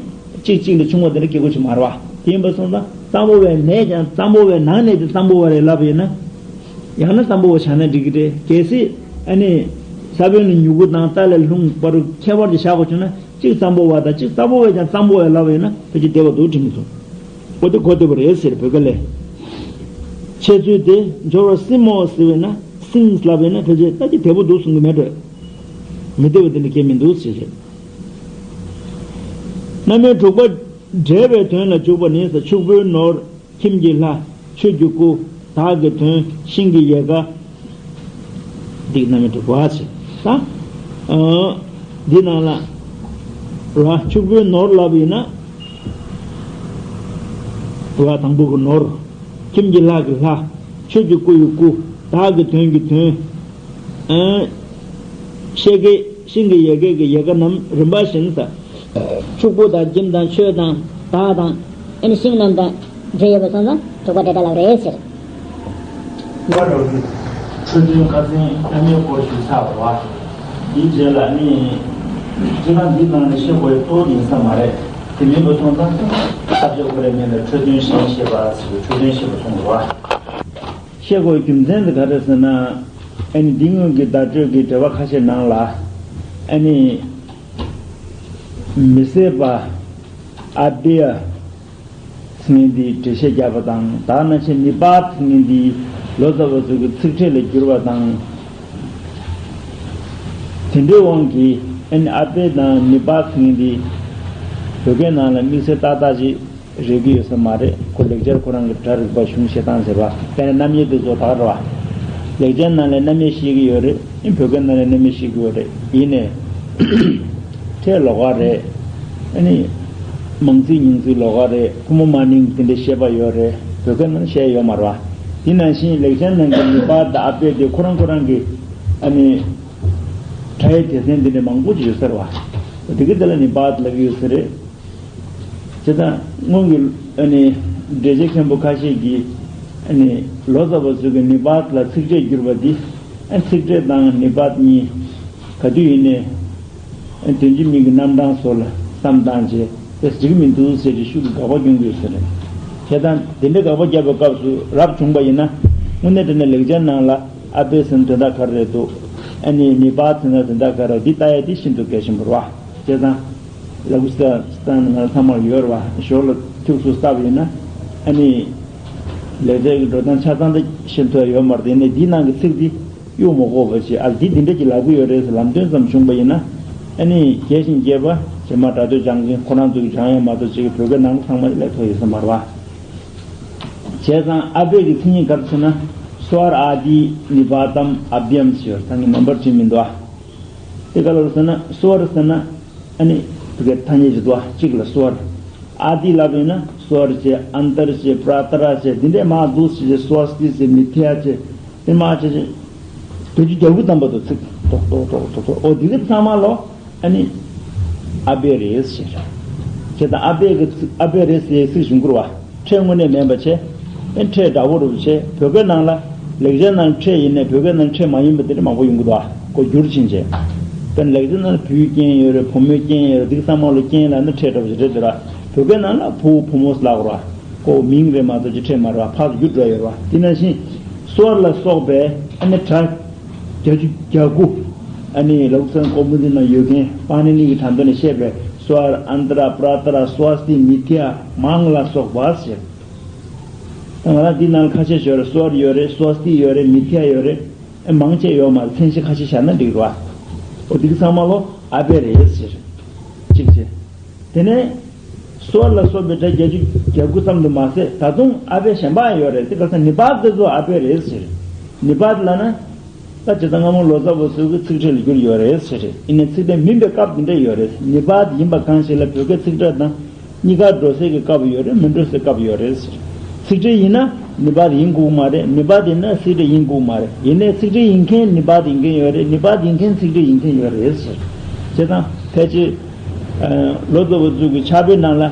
གཅིག་གཅིག་ལས་ཆུང་བ་དེ་འདྲ་སྐྱེ་དགོས་ཀྱི་མ་རེད་བ། དེ་ཡིན་པ་སོང་ཙང་གཙང་པོ་བའི་ནས་ཀྱང་གཙང་པོ་བའི་ནང་ནས་དེ་གཙང་པོ་བ་རེད་ལབ་ཡིན་ན། ཡང་ན་གཙང་པོ་བ་བཞག་ན་འགྲིག་གི་རེད། གལ་སྲིད་ཨ་ནི་ས་བོན་ལ་མྱུ་གུ་དང་རྟ་ལས་ལྷུང་བར་ཁྱད་པར་གྱི་བཞག་དགོས་བྱུང་ན། གཅིག་གཙང་པོ་བ་དང་གཅིག་གཙང་པོ་བས་ཀྱང་གཙང་པོ་བས་ལབ་ཡོད་ན་ཕལ་ཆེར་བདེ་བ་འདུག་དྲན་གྱི་འདུག་འོ་དེ་གོ་བདེ་བོ་རེད་ཟེར་བོད་སྐད་ལས། འཆད་ཚུལ་དེ་འབྱོར་བ་སྲིན་མོ་ཟེར་བས་ན་སྲིན་ལབ་ཡོད་ན་ཕལ་ཆེར་ལྟ་ཅི་བདེ་བོ་འདུག་གསུང་གི་མེད་འགྲོ། མི་བདེ་བ་དེ་འདྲ་གང་ཡང་མི་འདུག་ཟེར་བྱས། རྣམ་དབྱེ་དྲུག་པ། འབྲེལ་བའི་དོན་ལ་འཇུག་པ་ནི་ཕྱུག་པོའི་ནོར། ཁྱིམ་གྱི་ལྷ། ཆོས་ཀྱི་སྐུ། བདག་གི་དོན། ཤིང་གི་ཡལ་ག་འདི་རྣམ་དབྱེ་དྲུག་པ་ཟེར། ད། ཨ། འདི་ནང་ལ། ར་ཕྱུག་པོའི་ནོར་ལབ་ཡིན་ན། ར་དང་པོ་གི་ནོར། ཁྱིམ་གྱི་ལྷ་གི་ལྷ། ཆོས་ཀྱི་སྐུ་ཡི་སྐུ། བདག་གི་དོན་གྱི་དོན། ཨ། ཤེལ་གྱི་ཤིང་གི་ཡལ་ག་གི་ཡལ་ག་རྣམས་རིམ་པ་བཞིན་དུ། ཕྱུག་པོ་དང་ཁྱིམ་དང་ཆོས་དང་བདག་དང་། ཨ་ནི་ཤིང་རྣམས་དང་འབྲེལ་ཡོད་པ་སོང་ཙང་དྲུག་པ་འབྲེལ་སྒྲ་ལབ་རེད་ཟེར། འཁྲུལ་རྟོག་ཁ་སང་རྣམ་དབྱེ་སྐོར་ཞུས་ཚར་བ། དེའི་རྗེས་ལ་ནི། སྤྱིར་བཏང་འདི་ནང་ནས་བཤད་དགོས་ཡ་གཙོ་བོ་ཡིན་ས་མ་རེད། དེ་མིན་པ་སོང་ཙང་། ས་བཅད་ཁོ་རའི་མིང་ལ་འཁྲུལ་དོན་གཞན་བཤད་པ་ཟེར་བའི་འཁྲུལ་དོན་བཤད་པ་གསུངས་འདུག་བ། བཤད་དགོས་རྒྱུ་མཚན་དེ་ག་རེ་ཟེར་ན། ཨ་ནི་འདི་སྔོན་གྱི་བརྡ་སྤྲོད་ཀྱི་འགྲེལ་པ་ཁ་ཤས་ནང་ལ། ཨ་ནི། མི་ཟད་པ། ཨ་བྷྱཱ། ཟེར་མཁན་འདིའི་འགྲེལ་བཤད་བརྒྱབ་པ་དང་། ད་ནང་བཞིན་ནི་པཱ་ཏ་ཟེར་མཁན་འདིའི་ལོ་ཙཱ་བ་ཚོ་གི་ཚིག་ཕྲད་ལ་བསྒྱུར་བ་དང་། དེ་འདྲའི་དབང་གིས་ཨ་ནི་ཨ་བྷྱཱ་དང་ནི་པཱ་ཏ་ཟེར་མཁན་འདི་བོད་སྐད་ནང་ལ་དམིགས་བསལ་ཏག་ཏག་ཅིག་རེག་གི་ཡོད་ས་མ་རེད། ཁོ་ལེགས་སྦྱར་ཁོ་རང་གི་སྒྲ་རིག་པ་གཞུང་བཤད་སྟངས་ཟེར་བ། དཔེར་ན་རྣམ་དབྱེ་དེ་ཚོ་ད་ག་རེད་བ། ལེགས་སྦྱར་ནང་ལ་རྣམ་དབྱེ་བཤད་ཀྱི་ཡོད་རེད། ཨིན་བོད་སྐད་ནང་ལ་རྣམ་དབྱེ་བཤད་ཀྱི་ཡོད་རེད། ཡིན་ནའི། ཕྲད་ལོགས་ཀ་རེད། ཨ་ནི། མང་ཚིག་ཉུང་ཚིག་ལོགས་ཀ་རེད། ཁོ་མོ་མ་ནིང་དེ་འདྲའི་བཤད་པ་ཡོད་རེད། བོད་སྐད་ནང་བཤད་ཡོད་མ་རེད་བ། དེ་ནང་བཞིན་ལེགས་སྦྱར་ནང་གི་ནི་པཱ་ཏ་དང་ཨ་བྷྱཱ་དེ་ཁོ་རང་ཁོ་རང་གི། ཨ་ནི། སྒྲ་ཡི་སྡེ་ཚན་དེ་འདྲ་མང་པོ་ཅིག་ཡོད་ས་རེད་བ། དེ་གི་དེ་ལ་ནི་པཱ་ཏ་ལབ་ཀྱི་ཡོད་ས་རེད། བྱས་ཙང་སྔོན་གྱི་ཨ་ནི་འགྲེལ་བྱེད་མཁན་པོ་ཁ་ཤས་ཀྱིས་ཨ་ནི་ལོ་ཙཱ་བ་ཚོས་ཀྱི་ནི་པཱ་ཏ་ལ་ཚིག་ཕྲད་བསྒྱུར་བ་འདི། ཨ། ཚིག་ཕྲད་དང་ནི་པཱ་ཏ་གཉིས་ག་དུས་ཡིན་ནའི་ཨ་དོན་གྱི་མིང་གི་རྣམ་གྲངས་སོགས་ལ་བསམ་བཏང་རྗེས་དེ་འགྲིག་མི་འདུག་ཟེར་ཏེ་ཤུགས་ཀྱིས་དགག་པ་སྐྱོན་གྱི་ཡོད་ས་རེད། བྱས་ཙང་དེ་འདྲའི་དགག་པ་བརྒྱབ་པའི་སྐབས་སུ་རབ་བྱུང་པ་ཡིན་ན། དངོས་གནས་དྲང་གནས་ལེགས་སྦྱར་ནང་ལ་ཨ་བྷྱཱ་ཟེར་ན་དོན་དག་ག་རེ་རེད་འདུག་ཨ་ནི་ནི་པཱ་ཏ་ཟེར་ན་དོན་དག་ག་རེ་རེད། འདི་ལྟ་ཡ་དེ་ཤིན་ཏུ་གལ་ཆེན་པོ་རེད་བ། བྱས་ཙང་། ལ་ཀུ་སྟ་སྟན་ང་ཚང་མར་ཡོད་རེད་བ། ཞོར་ལ་ཐུགས་སུ་བསྟབས་ཡིན་ན། ཨ་ནི། ལེགས་སྦྱར་གྱི་འགྲོ་སྟངས་ཆ་ཚང་དེ་ཤེས་ཐུབ་ཡོད་མ་རེད། དེ་ནས་འདིའི་ནང་གི་ཚིག་འདི་གཡུག་མ་དགོས་པ་བྱས། ཨ། འདི་འདི་འདྲ་ཅིག་ལབ་ཀྱི་ཡོད་རེད་ཟེར་ལམ་སྟོན་ཙམ་བྱུང་པ་ཡིན་ན། ཨ་ནི་རྒྱས་ཤིང་རྒྱས་པ་རྗེས་མ་སྒྲ་སྡུད་སྦྱང་མཁན་ཁོ་རང་ཚོ་གིས་སྦྱང་ཡ་མ་གཏོགས་ཅིག་བོད་སྐད་ནང་ཚང་མ་སླེབས་ཐུབ་ཡོད་ས་མ་རེད་བ། བྱས་ཙང་ཨ་བྷྱཱ་གི་མཚན་ཉིད་ག་རེ་ཟེར་ན། སྭཱ་ར་ཨ་དྷཱི་ནི་པཱ་ཏམ་ཨ་བྷྱཱམ་ཟེར་ཡོད་རེད། ད་ངས་ནམ་བར་བྱེད་མི་འདུག་ཨ། དེ་ག་ལ་ཟེར་ན་སྭཱ་ར་ཟེར་ན། ཨ་ནི། དེ་གའི་ཐ་སྙད་ཅིག་འདུག་ཨ། གཅིག་ལ་སྭཱ་ར། ཨ་དྷཱི་ལབ་ཡོད་ན་སྭཱ་ར་བྱས། ཨན་ཏར་བྱས། པྲ་ཏྲ་བྱས། འདི་འདྲས་མང་འདུག་ཟེར་བྱས། སྭ་སྟི་བྱས། མི་ཐི་ཡ་བྱས། དེ་མང་བྱས་བྱས། བརྒྱད་ཅུ་གྱ་དགུ་ཙམ་པ་འདུག་ཚིག་ཏོག་ཏོག་ཏོག་ཏོག་ཏོག་འོ་དེ་ག་ཚང་མ་ལོ། ཨ་ནི། ཨ་བྷྱཱ་རེད་ཟེར། བྱས་ཙང་ཨ་བྷྱཱ་གི་ཚིག་ཨ་བྷྱཱ་རེད་ཟེར་ཚིག་གཞུང་བསྐུར་བ། ཕྲད་དངོས་གནས་མིན་པ་བྱས། ཨེ་ཕྲད་འདྲ་བོ་རུ་བྱས། བོད་སྐད་ནང་ལ་ལེགས་སྦྱར་ནང་ཕྲད་ཡིན་ནའི་བོད་སྐད་ནང་ཕྲད་མ་ཡིན་པ་དེ་འདྲ་མང་པོ་ཡོང་གི་འདུག་ཨ། ཁོ་བསྒྱུར་ཕྱིན་བྱས། དཔེར་ན་ལེགས་སྦྱར་ནང་ལ་བུའི་རྐྱེན་ཡོད་རེད། བུ་མོའི་རྐྱེན་ཡོད་རེད། འདི་ག་ཚང་མ་ལ་རྐྱེན་ལབ་ན་ཕྲད་འདྲ་བོ་ཞིག་རེད་འདུག་ར། བོད་སྐད་ནང་ལ་བུ་བུ་མོ་ཟེར་ལབ་དགོས་ར། ཁོ་མིང་རེད་མ་གཏོགས་ཅིག་ཕྲད་མ་རེད་བ། ཕར་བསྒྱུར་འགྲོ་ཡོད་རེད་བ། དེ་ནང་བཞིན། སྭཱ་ར་ལ་སོགས་པའི་ཨ་ནི་སྒྲ། བརྒྱད་ཅུ་གྱ་དགུ། ཨ་ནི་ལ་ཀུ་སྟ་ན་ཀོ་མུ་དི་ནང་ཡོད་མཁན་པཱ་ཎི་ནི་གི་གྲངས་ཐོ་ནས་བཤད་པའི་སྭཱ་ར། ཨན་ཏ་ར། པྲ་ཏ་ར། སྭ་སྟི། མི་ཐི་ཡ། མང་ལ་སོགས་པ་ཟེར། ད་ང་རང་འདི་ནང་ལ་ཁ་ཤས་ཤིག་ཡོད་རེད། སྭཱ་ར་ཡོད་རེད། སྭ་སྟི་ཡོད་རེད། མི་ཐི་ཡ་ཡོད་རེད། ཨེ་མང་ཆེ་ཡོད་མ་རེད། མཚན་གཞི་ཁ་ཤས་བཞག་ན་འགྲིག་རེད་བ། འོ་འདི་གི་ཚང་མ་ལོ་ཨ་བྷྱཱ་རེད་ཟེར། གཅིག་བྱས། དེ་ནས། སྭཱ་ར་ལ་སོགས་པའི་སྒྲ་བརྒྱད་ཅུ་གྱ་དགུ་ཙམ་དུ་མ་ཟད། ད་དུང་ཨ་བྷྱཱ་གཞན་པ་ཡང་ཡོད་རེད། དེ་ག་ས་ནི་པཱ་ཏ་དེ་ཚོ་ཨ་བྷྱཱ་རེད་ཟེར། ནི་པཱ་ཏ་ལབ་ན། ད་ཇི་ལྟར་སྔ་མོ་ལོ་ཙཱ་བ་ཚོས་ཀྱི་ཚིག་ཕྲད་ལ་བསྒྱུར་ཡོད་རེད་ཟེར་རེད། ཡིན་ནའི་ཚིག་ཕྲད་མིན་པའི་སྐབས་དེ་འདྲ་ཡོད་རེད། ནི་པཱ་ཏ་ཡིན་པ་གང་ཞིག་ལ་བོད་སྐད་ཚིག་ཕྲད་དང་གཉིས་ཀ་འགྲོ་སའི་གི་སྐབས་ཡོད་རེད། མི་འགྲོ་སའི་སྐབས་ཡོད་རེད་ཟེར། ཚིག་ཕྲད་ཡིན་ན་ནི་པཱ་ཏ་ཡིན་དགོས་མ་རེད། ནི་པཱ་ཏ་ཡིན་ན་ཚིག་ཕྲད་ཡིན་དགོས་མ་རེད། ཡིན་ནའི་ཚིག་ཕྲད་ཡིན་མཁན་ནི་པཱ་ཏ་ཡིན་མཁན་ཡོད་རེད། ནི་པཱ་ཏ་ཡིན་མཁན་ཚིག་ཕྲད་ཡིན་མཁན་ཡོད་རེད་ཟེར། བྱས་ཙང་ཕལ་ཆེར། ལོ་ཙཱ་བ་ཚོས་ཀྱི་ཕྱག་དཔེའི་ནང་ལ་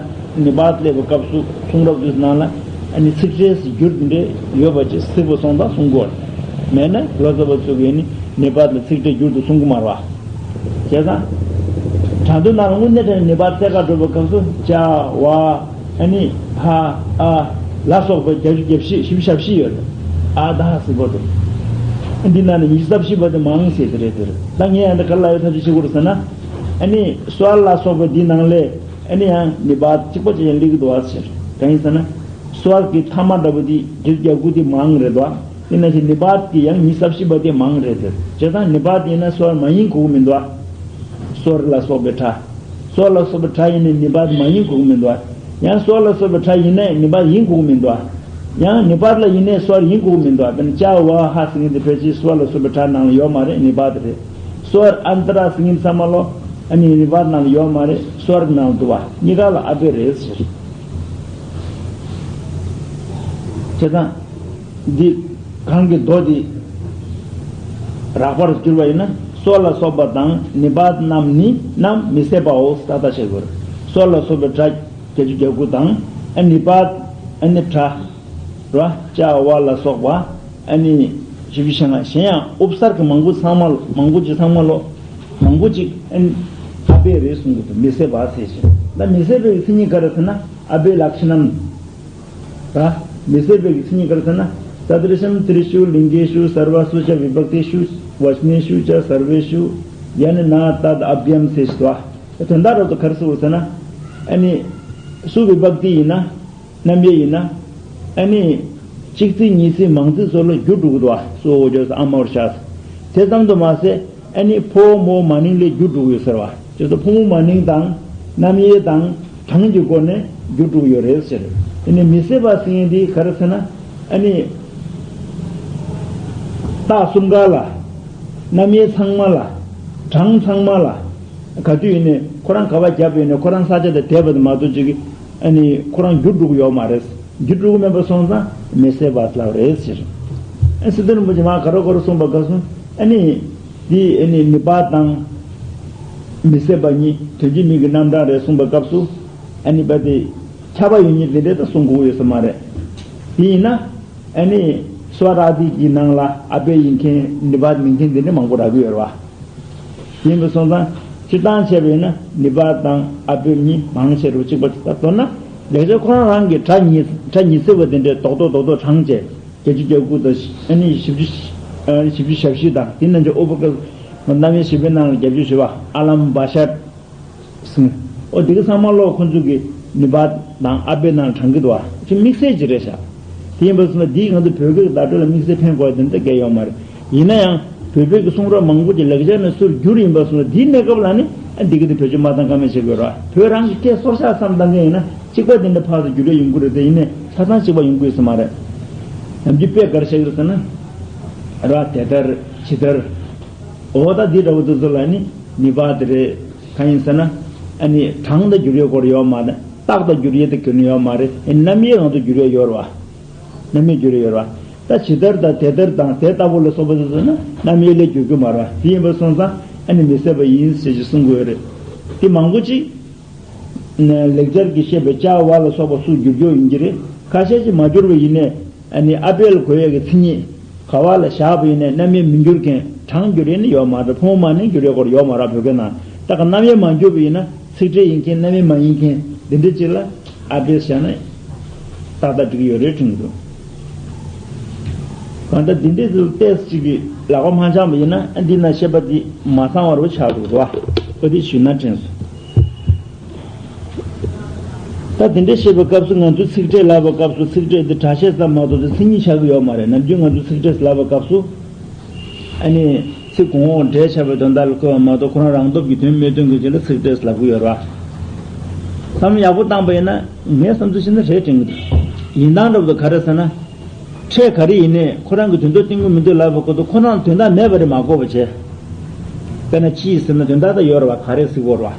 ནི་པཱ་ཏ་སླེབས་པའི་སྐབས་སུ་གསུང་རབ་ཚོའི་ནང་ལ་ཨ་ནི་ཚིག་ཕྲད་ཟེར་བསྒྱུར་དེ་འདྲ་ཡོད་པ་ཅིག་གཟིགས་པ་སོང་ཙང་གསུང་གི་ཡོད་རེད། མེད་ན་ལོ་ཙཱ་བ་ཚོས་ཀྱིས་ནི་ནི་པཱ་ཏ་ལ་ཚིག་ཕྲད་བསྒྱུར་དུ་གསུང་གི་མ་རེད་བ། བྱས་ཙང་ དྲང་དོན་ནང་ལ་དངོས་གནས་དྲང་ནི་པ་ཏ་ག་འགྲོ་བའི་སྐབས་སུ་ཅ་ཝ་ཨ་ནི་ཧ་ཨ་ལ་སོགས་པའི་བརྒྱད་ཅུ་གྱ་བཞི་བཞི་བཅུ་ཞེ་བཞི་ཡོད་རེད། ཨ་ད་ཧ་ཟེར་བ་དེ། འདི་ནང་ནས་ཉི་ཤུ་རྩ་བཞི་པ་དེ་མང་ཟེར་དེ་རེད་དེ་རེད། ད་ངས་ཡང་འདི་ག་ལ་ཡོད་ཐག་གཅོད་བྱེད་དགོས་རེད་ཟེར་ན། ཨ་ནི་སོ་ལ་སོགས་པའི་འདི་ནང་ལས་ཨ་ནི་ཡང་ནི་པ་གཅིག་པ་ཅིག་ཡང་སླེབས་ཀྱི་འདུག་ཨ་ཟེར། གང་ཡིན་ཟེར་ན། སོར་གྱི་ཐ་མ་འདྲ་པོ་དེ་བརྒྱད་ཅུ་གྱ་དགུ་དེ་མང་རེད་དོ། དེ་ནང་བཞིན་ནི་པ་གི་ཡང་ཉི་ཤུ་རྩ་བཞི་པ་དེ་མང་རེད་དེ། བྱས་ཙང་ནི་པ་དེ་ཡིན་ན་སོར་མ་ཡིན་དགོས་མི་འདུག་ཨ། སོར་ལ་སོགས་པའི་སྒྲ། སོར་ལ་སོགས་པའི་སྒྲ་ཡིན་ནའི་ནི་པ་མ་ཡིན་དགོས་མི་འདུག་ཨ། ཡང་སོར་ལ་སོགས་པའི་སྒྲ་ཡིན་ནའི་ནི་པ་ཡིན་དགོས་མི་འདུག་ཨ། ཡང་ནི་པ་ལ་ཡིན་ནའི་སོར་ཡིན་དགོས་མི་འདུག་ཨ། དཔེར་ན་ཅ་ཝ་ཧ་ཟེར་མཁན་དེ་ཕལ་ཆེར་སོར་ལ་སོགས་པའི་སྒྲ་ནང་ལ་ཡོད་མ་རེད། ནི་པ་དེ་རེད། སོར་ཨན་ཏ་ར་ཟེར་མཁན་ཚང་མ་ལོ། ཨ་ནི་ནི་པ་ནང་ལ་ཡོད་མ་རེད། སོར་ནང་དུ་བ་གཉིས་ཀ་ལ་ཨ་པེ་རེད་ཟེར། བྱས་ཙང་། འདི་གང་གི་མདོ་འདི་རགས་པར་བསྒྱུར་བ་ཡིན་ན། སོ་ལ་སོགས་པ་དང་ནི་པ་རྣམས་ནི་རྣམས་མི་ཟད་པའོ། ཏག་ཏག་བྱེད་དགོས། སོ་ལ་སོགས་པའི་སྒྲ་བརྒྱད་ཅུ་གྱ་དགུ་དང་ཨ་ནི་པ་ཨ་ནི་སྒྲ་ར་ཅ་ཝ་ལ་སོགས་པ་ཨ་ནི་ཞིབ་ཞིབ་བྱས་ན་གཞན་ཡང་ཨུ་བསར་གྱི་མང་པོ་ཚང་མ་མང་པོ་ཅིག་ཚང་མ་ལོ། མང་པོ་ཅིག་ཨ་ནི་ཨ་པེ་རེད་གསུང་གི་འདུག་མི་ཟད་པ་ཟེར་ཞིང་། ད་མི་ཟད་པའི་མཚན་ཉིད་ག་རེ་ཟེར་ན་ཨ་པེ་ལག་ཆ་རྣམས། ད་མི་ཟད་པའི་མཚན་ཉིད་ག་རེ་ཟེར་ན། ཏ་དྲི་ཤམ་ཏྲི་ཤུ་ལིང་གེ་ཤུ་སརྦ་སུ་ཅ་བི་བཀ་ཏི་ཤུ་ཝ་ཅ་ནེ་ཤུ་ཅ་སརྦེ་ཤུ་ཡ་ནི་ན་ཏད་ཨ་བྷྱམ་ཟེར་ཞིག་འདུག་ཨ། དོན་དག་རབ་ཏུ་ག་རེ་ཟེར་བ་ཟེར་ན། ཨ་ནི་སུ་བི་བཀ་ཏི་ཡིན་ན། རྣམ་དབྱེ་ཡིན་ན། ཨ་ནི་གཅིག་ཚིག་གཉིས་ཚིག་མང་ཚིག་སོགས་ལ་འགྱུར་འགྲོ་གི་འདུག་ཨ། སུ་འོ་ཅོག་ཨ་མ་འོ་ཤ། དེ་ཙམ་དུ་མ་ཟད། ཨ་ནི་ཕོ་མོ་མ་ནིང་ལས་འགྱུར་འགྲོ་གི་ཡོད་ཟེར་བ། ཅེས་སོགས་ཕོ་མོ་མ་ནིང་དང་རྣམ་དབྱེ་དང་གྲངས་ཀྱི་སྒོ་ནས་འགྱུར་འགྲོ་གི་ཡོད་རེད་ཟེར། དེ་ནས་མི་ཟད་པ་ཟེར་མཁན་དེ་ག་རེ་ཟེར་ན། ཨ་ནི་རྟགས་གསུམ་ཀ་ལ། རྣམ་དབྱེ་ཚང་མ་ལ། གྲངས་ཚང་མ་ལ། ག་དུས་ཡིན་ནའི་ཁོ་རང་ག་པར་བརྒྱབ་ཡོད་ནའི་ཁོ་རང་ས་ཆ་དེ་བསྡད་པ་དེ་མ་གཏོགས་ཅིག་གི་ཨ་ནི་ཁོ་རང་འགྱུར་འགྲོ་གི་ཡོད་མ་རེད། འགྱུར་འགྲོ་གི་མེད་པ་སོང་ཙང་མི་ཟད་པ་ལབ་རེད་ཟེར། ཨ་སི་ཏུ་རིན་པོ་ཆེ་མ་ག་རེ་ག་རེ་གསུངས་པ་ག་སོང་ཨ་ནི། འདི་ཨ་ནི་ནི་པ་དང་། མི་ཟད་པ་གཉིས་དོན་གཅིག་མིང་གི་རྣམ་གྲངས་རེད་གསུངས་པའི་སྐབས་སུ། ཨ་ནི་པ་དེ། ཁྱབ་པ་ཡོད་མིན་དེ་འདྲ་ད་གསུང་དགོས་ཡོད་ས་མ་རེད། དེ་ཡིན་ན། ཨ་ནི། སྭ་ར་ཏི་གི་ནང་ལ་ཨ་པེ་ཡིན་མཁན་ནི་པ་མིན་མཁན་དེ་འདྲ་མང་པོ་རག་གི་ཡོད་རེད་བ། དེ་ཡིན་པ་སོང་ཙང་སྤྱིར་བཏང་བྱས་པ་ཡིན་ན་ནི་པ་དང་ཨ་པེ་གཉིས་མང་ཆེ་རུ་གཅིག་པ་ད་མདོར་ན་ལེགས་སྦྱར་ཁོ་རང་རང་གི་སྒྲ་ཉིས་སྒྲ་ཉི་ཚེ་བ་དེ་འདྲའི་རྡོག་རྡོག་རྡོག་རྡོག་བགྲངས་བྱས་བརྒྱད་ཅུ་གྱ་དགུ་དང་ཨ་ནི་བཞི་བཅུ་ཨ་བཞི་བཅུ་ཞེ་བཞི་དང་དེ་རྣམས་ཀྱི་ཨོ་པ་ཀ་རྣམ་དབྱེ་བཞི་པའི་ནང་ལ་བརྒྱད་ཅུ་བཞི་པ་ཨ་ལམ་བ་ཤད། ཨོ་དེ་ག་ཚང་མ་ལོ་ཁོ་ཚོ་གི་ནི་པ་དང་ཨ་པེ་ནང་དྲངས་ཀྱི་འདུག་བ། དེ་དམིགས་བསལ་ཅིག་རེད་ཤག་དེ་ཡིན་པ་སོང་ན་འདིས་ང་ཚོ་བོད་སྐད་ཀྱི་བརྡ་སྤྲོད་ལ་དམིགས་བསལ་ཕན་དགོས་དེ་འདྲ་གལ་ཡོད་མ་རེད། ཡིན་ན་ཡང་བོད་པའི་གི་གསུང་རབ་མང་པོ་ཅིག་ལེགས་སྦྱར་ནས་སུར་བསྒྱུར་ཡིན་པ་སོང་ན་འདིའི་གནས་སྐབས་ལ་ནི་ཨ་འདི་གི་དེ་བེད་སྤྱོད་མ་བཏང་ཀ་མེད་བྱེད་དགོས་ར། བོད་རང་གི་སྐད་སོར་ཆགས་བསམ་བཏང་མཁན་ཡིན་ན་གཅིག་པ་དེ་འདྲ་ཕར་ཚུར་བསྒྱུར་ཡས་ཡོང་གི་རེད་དེ་ཡིན་ནའི་ཆ་ཚང་གཅིག་པ་ཡོང་གི་ཡོད་ས་མ་རེད། ནམ་རྒྱུན་དཔེ་ག་རེ་བཤད་ཀྱི་རེད་ཟེར་ན། ར་དེ་ལྟར་ཇི་ལྟར། འོ་ད་འདི་འདྲ་བོ་དེ་ཚོ་ལ་ནི་ནི་པ་དེ་རེད། གང་ཡིན་ཟེར་ན། ཨ་ནི་གྲངས་དང་བསྒྱུར་ཡས་སྐོར་ཡོད་མ་རེད། རྟགས་དང་བསྒྱུར་ཡས་དེ་གྱུར་ནི་ཡོད་མ་རེད། ཨ་ནི་རྣམ་དབྱེ་རང་དུ་བསྒྱུར་ཡས་ཡོད་རེད་བ། རྣམ་དབྱེ་བསྒྱུར་ཡས་ཡོད་རེད་བ། ད་ཇི་ལྟར་དང་དེ་ལྟར་དང་དེ་ལྟ་བུ་ལ་སོགས་པ་དེ་ཚོ་ནི་རྣམ་དབྱེ་ལས་བསྒྱུར་རྒྱུ་མ་རེད་བ། དེ་ཡིན་པ་སོང་ཙང་ཨ་ནི་མི་ཟད་པ་ཡིན་ཟེར་གྱི་གསུང་དགོས་རེད། དེ་མང་པོ་ཅིག་ལེགས་སྦྱར་གྱིས་བཤད་པའི་ཅ་ཝ་ལ་སོགས་པ་སུ་བསྒྱུར་རྒྱུ་ཡིན་གྱི་རེད། ཁ་ཤས་ཅིག་མ་བསྒྱུར་བ་ཡིན་ནའི། ཨ་ནི་ཨ་པེ་ལ་གོ་ཡས་ཀྱི་མཚན་ཉིད། ག་བ་ལ་བཞག་པ་ཡིན་ནའི་རྣམ་དབྱེ་མི་འགྱུར་མཁན་གྲངས་འགྱུར་ཡས་ནི་ཡོད་མ་རེད། ཕོ་མོ་མ་ནིང་འགྱུར་ཡས་སྐོར་ཡོད་མ་རེད་བོད་སྐད་ནང་། ད་ག་རྣམ་དབྱེ་མ་འགྱུར་བ་ཡིན་ན་ཚིག་ཕྲད་ཡིན་མཁན་རྣམ་དབྱེ་མ་ཡིན་མཁན་འདི་འདྲ་ཅིག་ལ་ཨ་པེ་བཞག་ན་ཏག་ཏག་འགྲིག་གི་ཡོད་རེད་དྲན་གྱི་འདུག་གང་ལྟར་འདི་འདྲའི་ཚོ་ཏོག་ཙམ་ཅིག་གི་ལག་པ་མ་འཆང་བ་ཡིན་ན་ཨ་འདི་ན་བཤད་པ་འདི་མ་ཚང་བ་རུ་ཆགས་འདུག་རེད་བ། ཨོ་དེ་ཞུས་ན་དྲན་སོང་། ད་དེ་འདྲ་བཤད་པའི་སྐབས་སུ་ང་ཚོས་ཚིག་ཕྲད་ལབ་པའི་སྐབས་སུ་ཚིག་ཕྲད་འདི་སྒྲ་བཤད་ཙམ་མ་གཏོགས་དེ་མཚན་ཉིད་ཆགས་ཀྱི་ཡོད་མ་རེད། ནམ་རྒྱུན་ང་ཚོས་ཚིག་ཕྲད་ལབ་པའི་སྐབས་སུ་ཨ་ནི་ཚིག་གོང་འོག་འབྲེལ་ཆགས་པའི་དོན་དག་ལ་བཀོད་པ་མ་གཏོགས་ཁོ་རང་རང་སྟོབས་ཀྱིས་དོན་མི་སྟོན་གྱི་ཆེད་ལ་ཚིག་ཕྲད་ལབ་ཀྱི་ཡོད་རེད་བ། བསམ་བློ་ཡག་པོ་བཏང་པ་ཡིན་ན་ངས་བསམ་ཚུལ་བྱས་ན་རེད་དྲན་གྱི་འདུག་ཡིན་སྟངས་འདྲ་པོ་དེ་ག་རེ་ཟེར་ན། ཕྲད་ག་རེ་ཡིན་ནའི་ཁོ་རང་གི་དོན་དག་བསྟན་གྱི་མི་འདུག་ལབ་པའི་སྐོར་དུ་ཁོ་རང་དོན་དག་མེད་པ་རེད་མ་གོ་བ་བྱས། དཔེར་ན་ཅི་ཡིན་ཟེར་ན་དོན་དག་ད་ཡོད་རེད་བ། ག་རེ་ཟེར་དགོས་རེད་བ།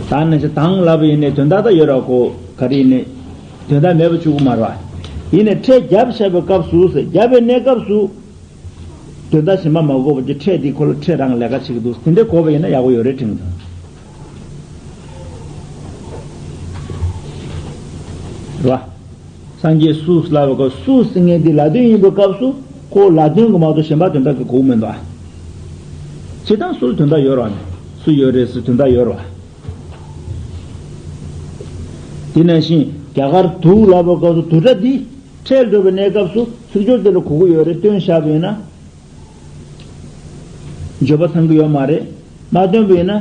ད་ནང་བཞིན་དང་ལབ་པ་ཡིན་ནའི་དོན་དག་ད་ཡོད་རེད་བ། གོ་ག་རེ་ཡིན་ནའི་དོན་དག་མེད་པ་བྱུང་གི་མ་རེད་བ། ཡིན་ནའི་ཕྲད་བརྒྱབ་བཞག་པའི་སྐབས་སུ་ཟེར་བརྒྱབ་པའི་གནས་སྐབས་སུ། དོན་དག་གཞན་པ་མ་གོ་བ་ཀྱི་ཕྲད་འདི་ཁོ་ལ་ཕྲད་རང་ལས་ཀ་བྱེད་ཀྱི་འདུག་དེ་འདྲ་གོ་བ་ཡིན་ན་ཡག་པོ་ཡོད་རེད་དྲན་གྱི་འདུག་རེད་བ། སངས་རྒྱས་སུ་ལབ་པའི་སྐབས་སུ་ཟེར་མཁན་འདི་ལ་དོན་ཡིན་པའི་སྐབས་སུ་ཁོ་ལ་དོན་གྱི་མ་གཏོགས་གཞན་པ་དོན་དག་གི་གོ་མི་འདུག་བྱེད་སྟངས་སུ་ལ་དོན་དག་ཡོད་རེད་བ། སུ་ཡོད་རེད་ཟེར་དོན་དག་ཡོད་རེད་བ། དེ་ནང་བཞིན་རྒྱ་གར་དུག་ལབ་པའི་སྐབས་སུ་དུག་སྒྲ་འདི་ཕྲད་འགྲོ་བའི་གནས་སྐབས་སུ་ཚིག་སྦྱོར་དེ་ལ་གོ་གི་ཡོད་རེད། བཏོན་བཞག་པ་ཡིན་ན་འགྱོད་པ་ཚང་གི་ཡོད་མ་རེད། མ་བཏོན་པ་ཡིན་ན་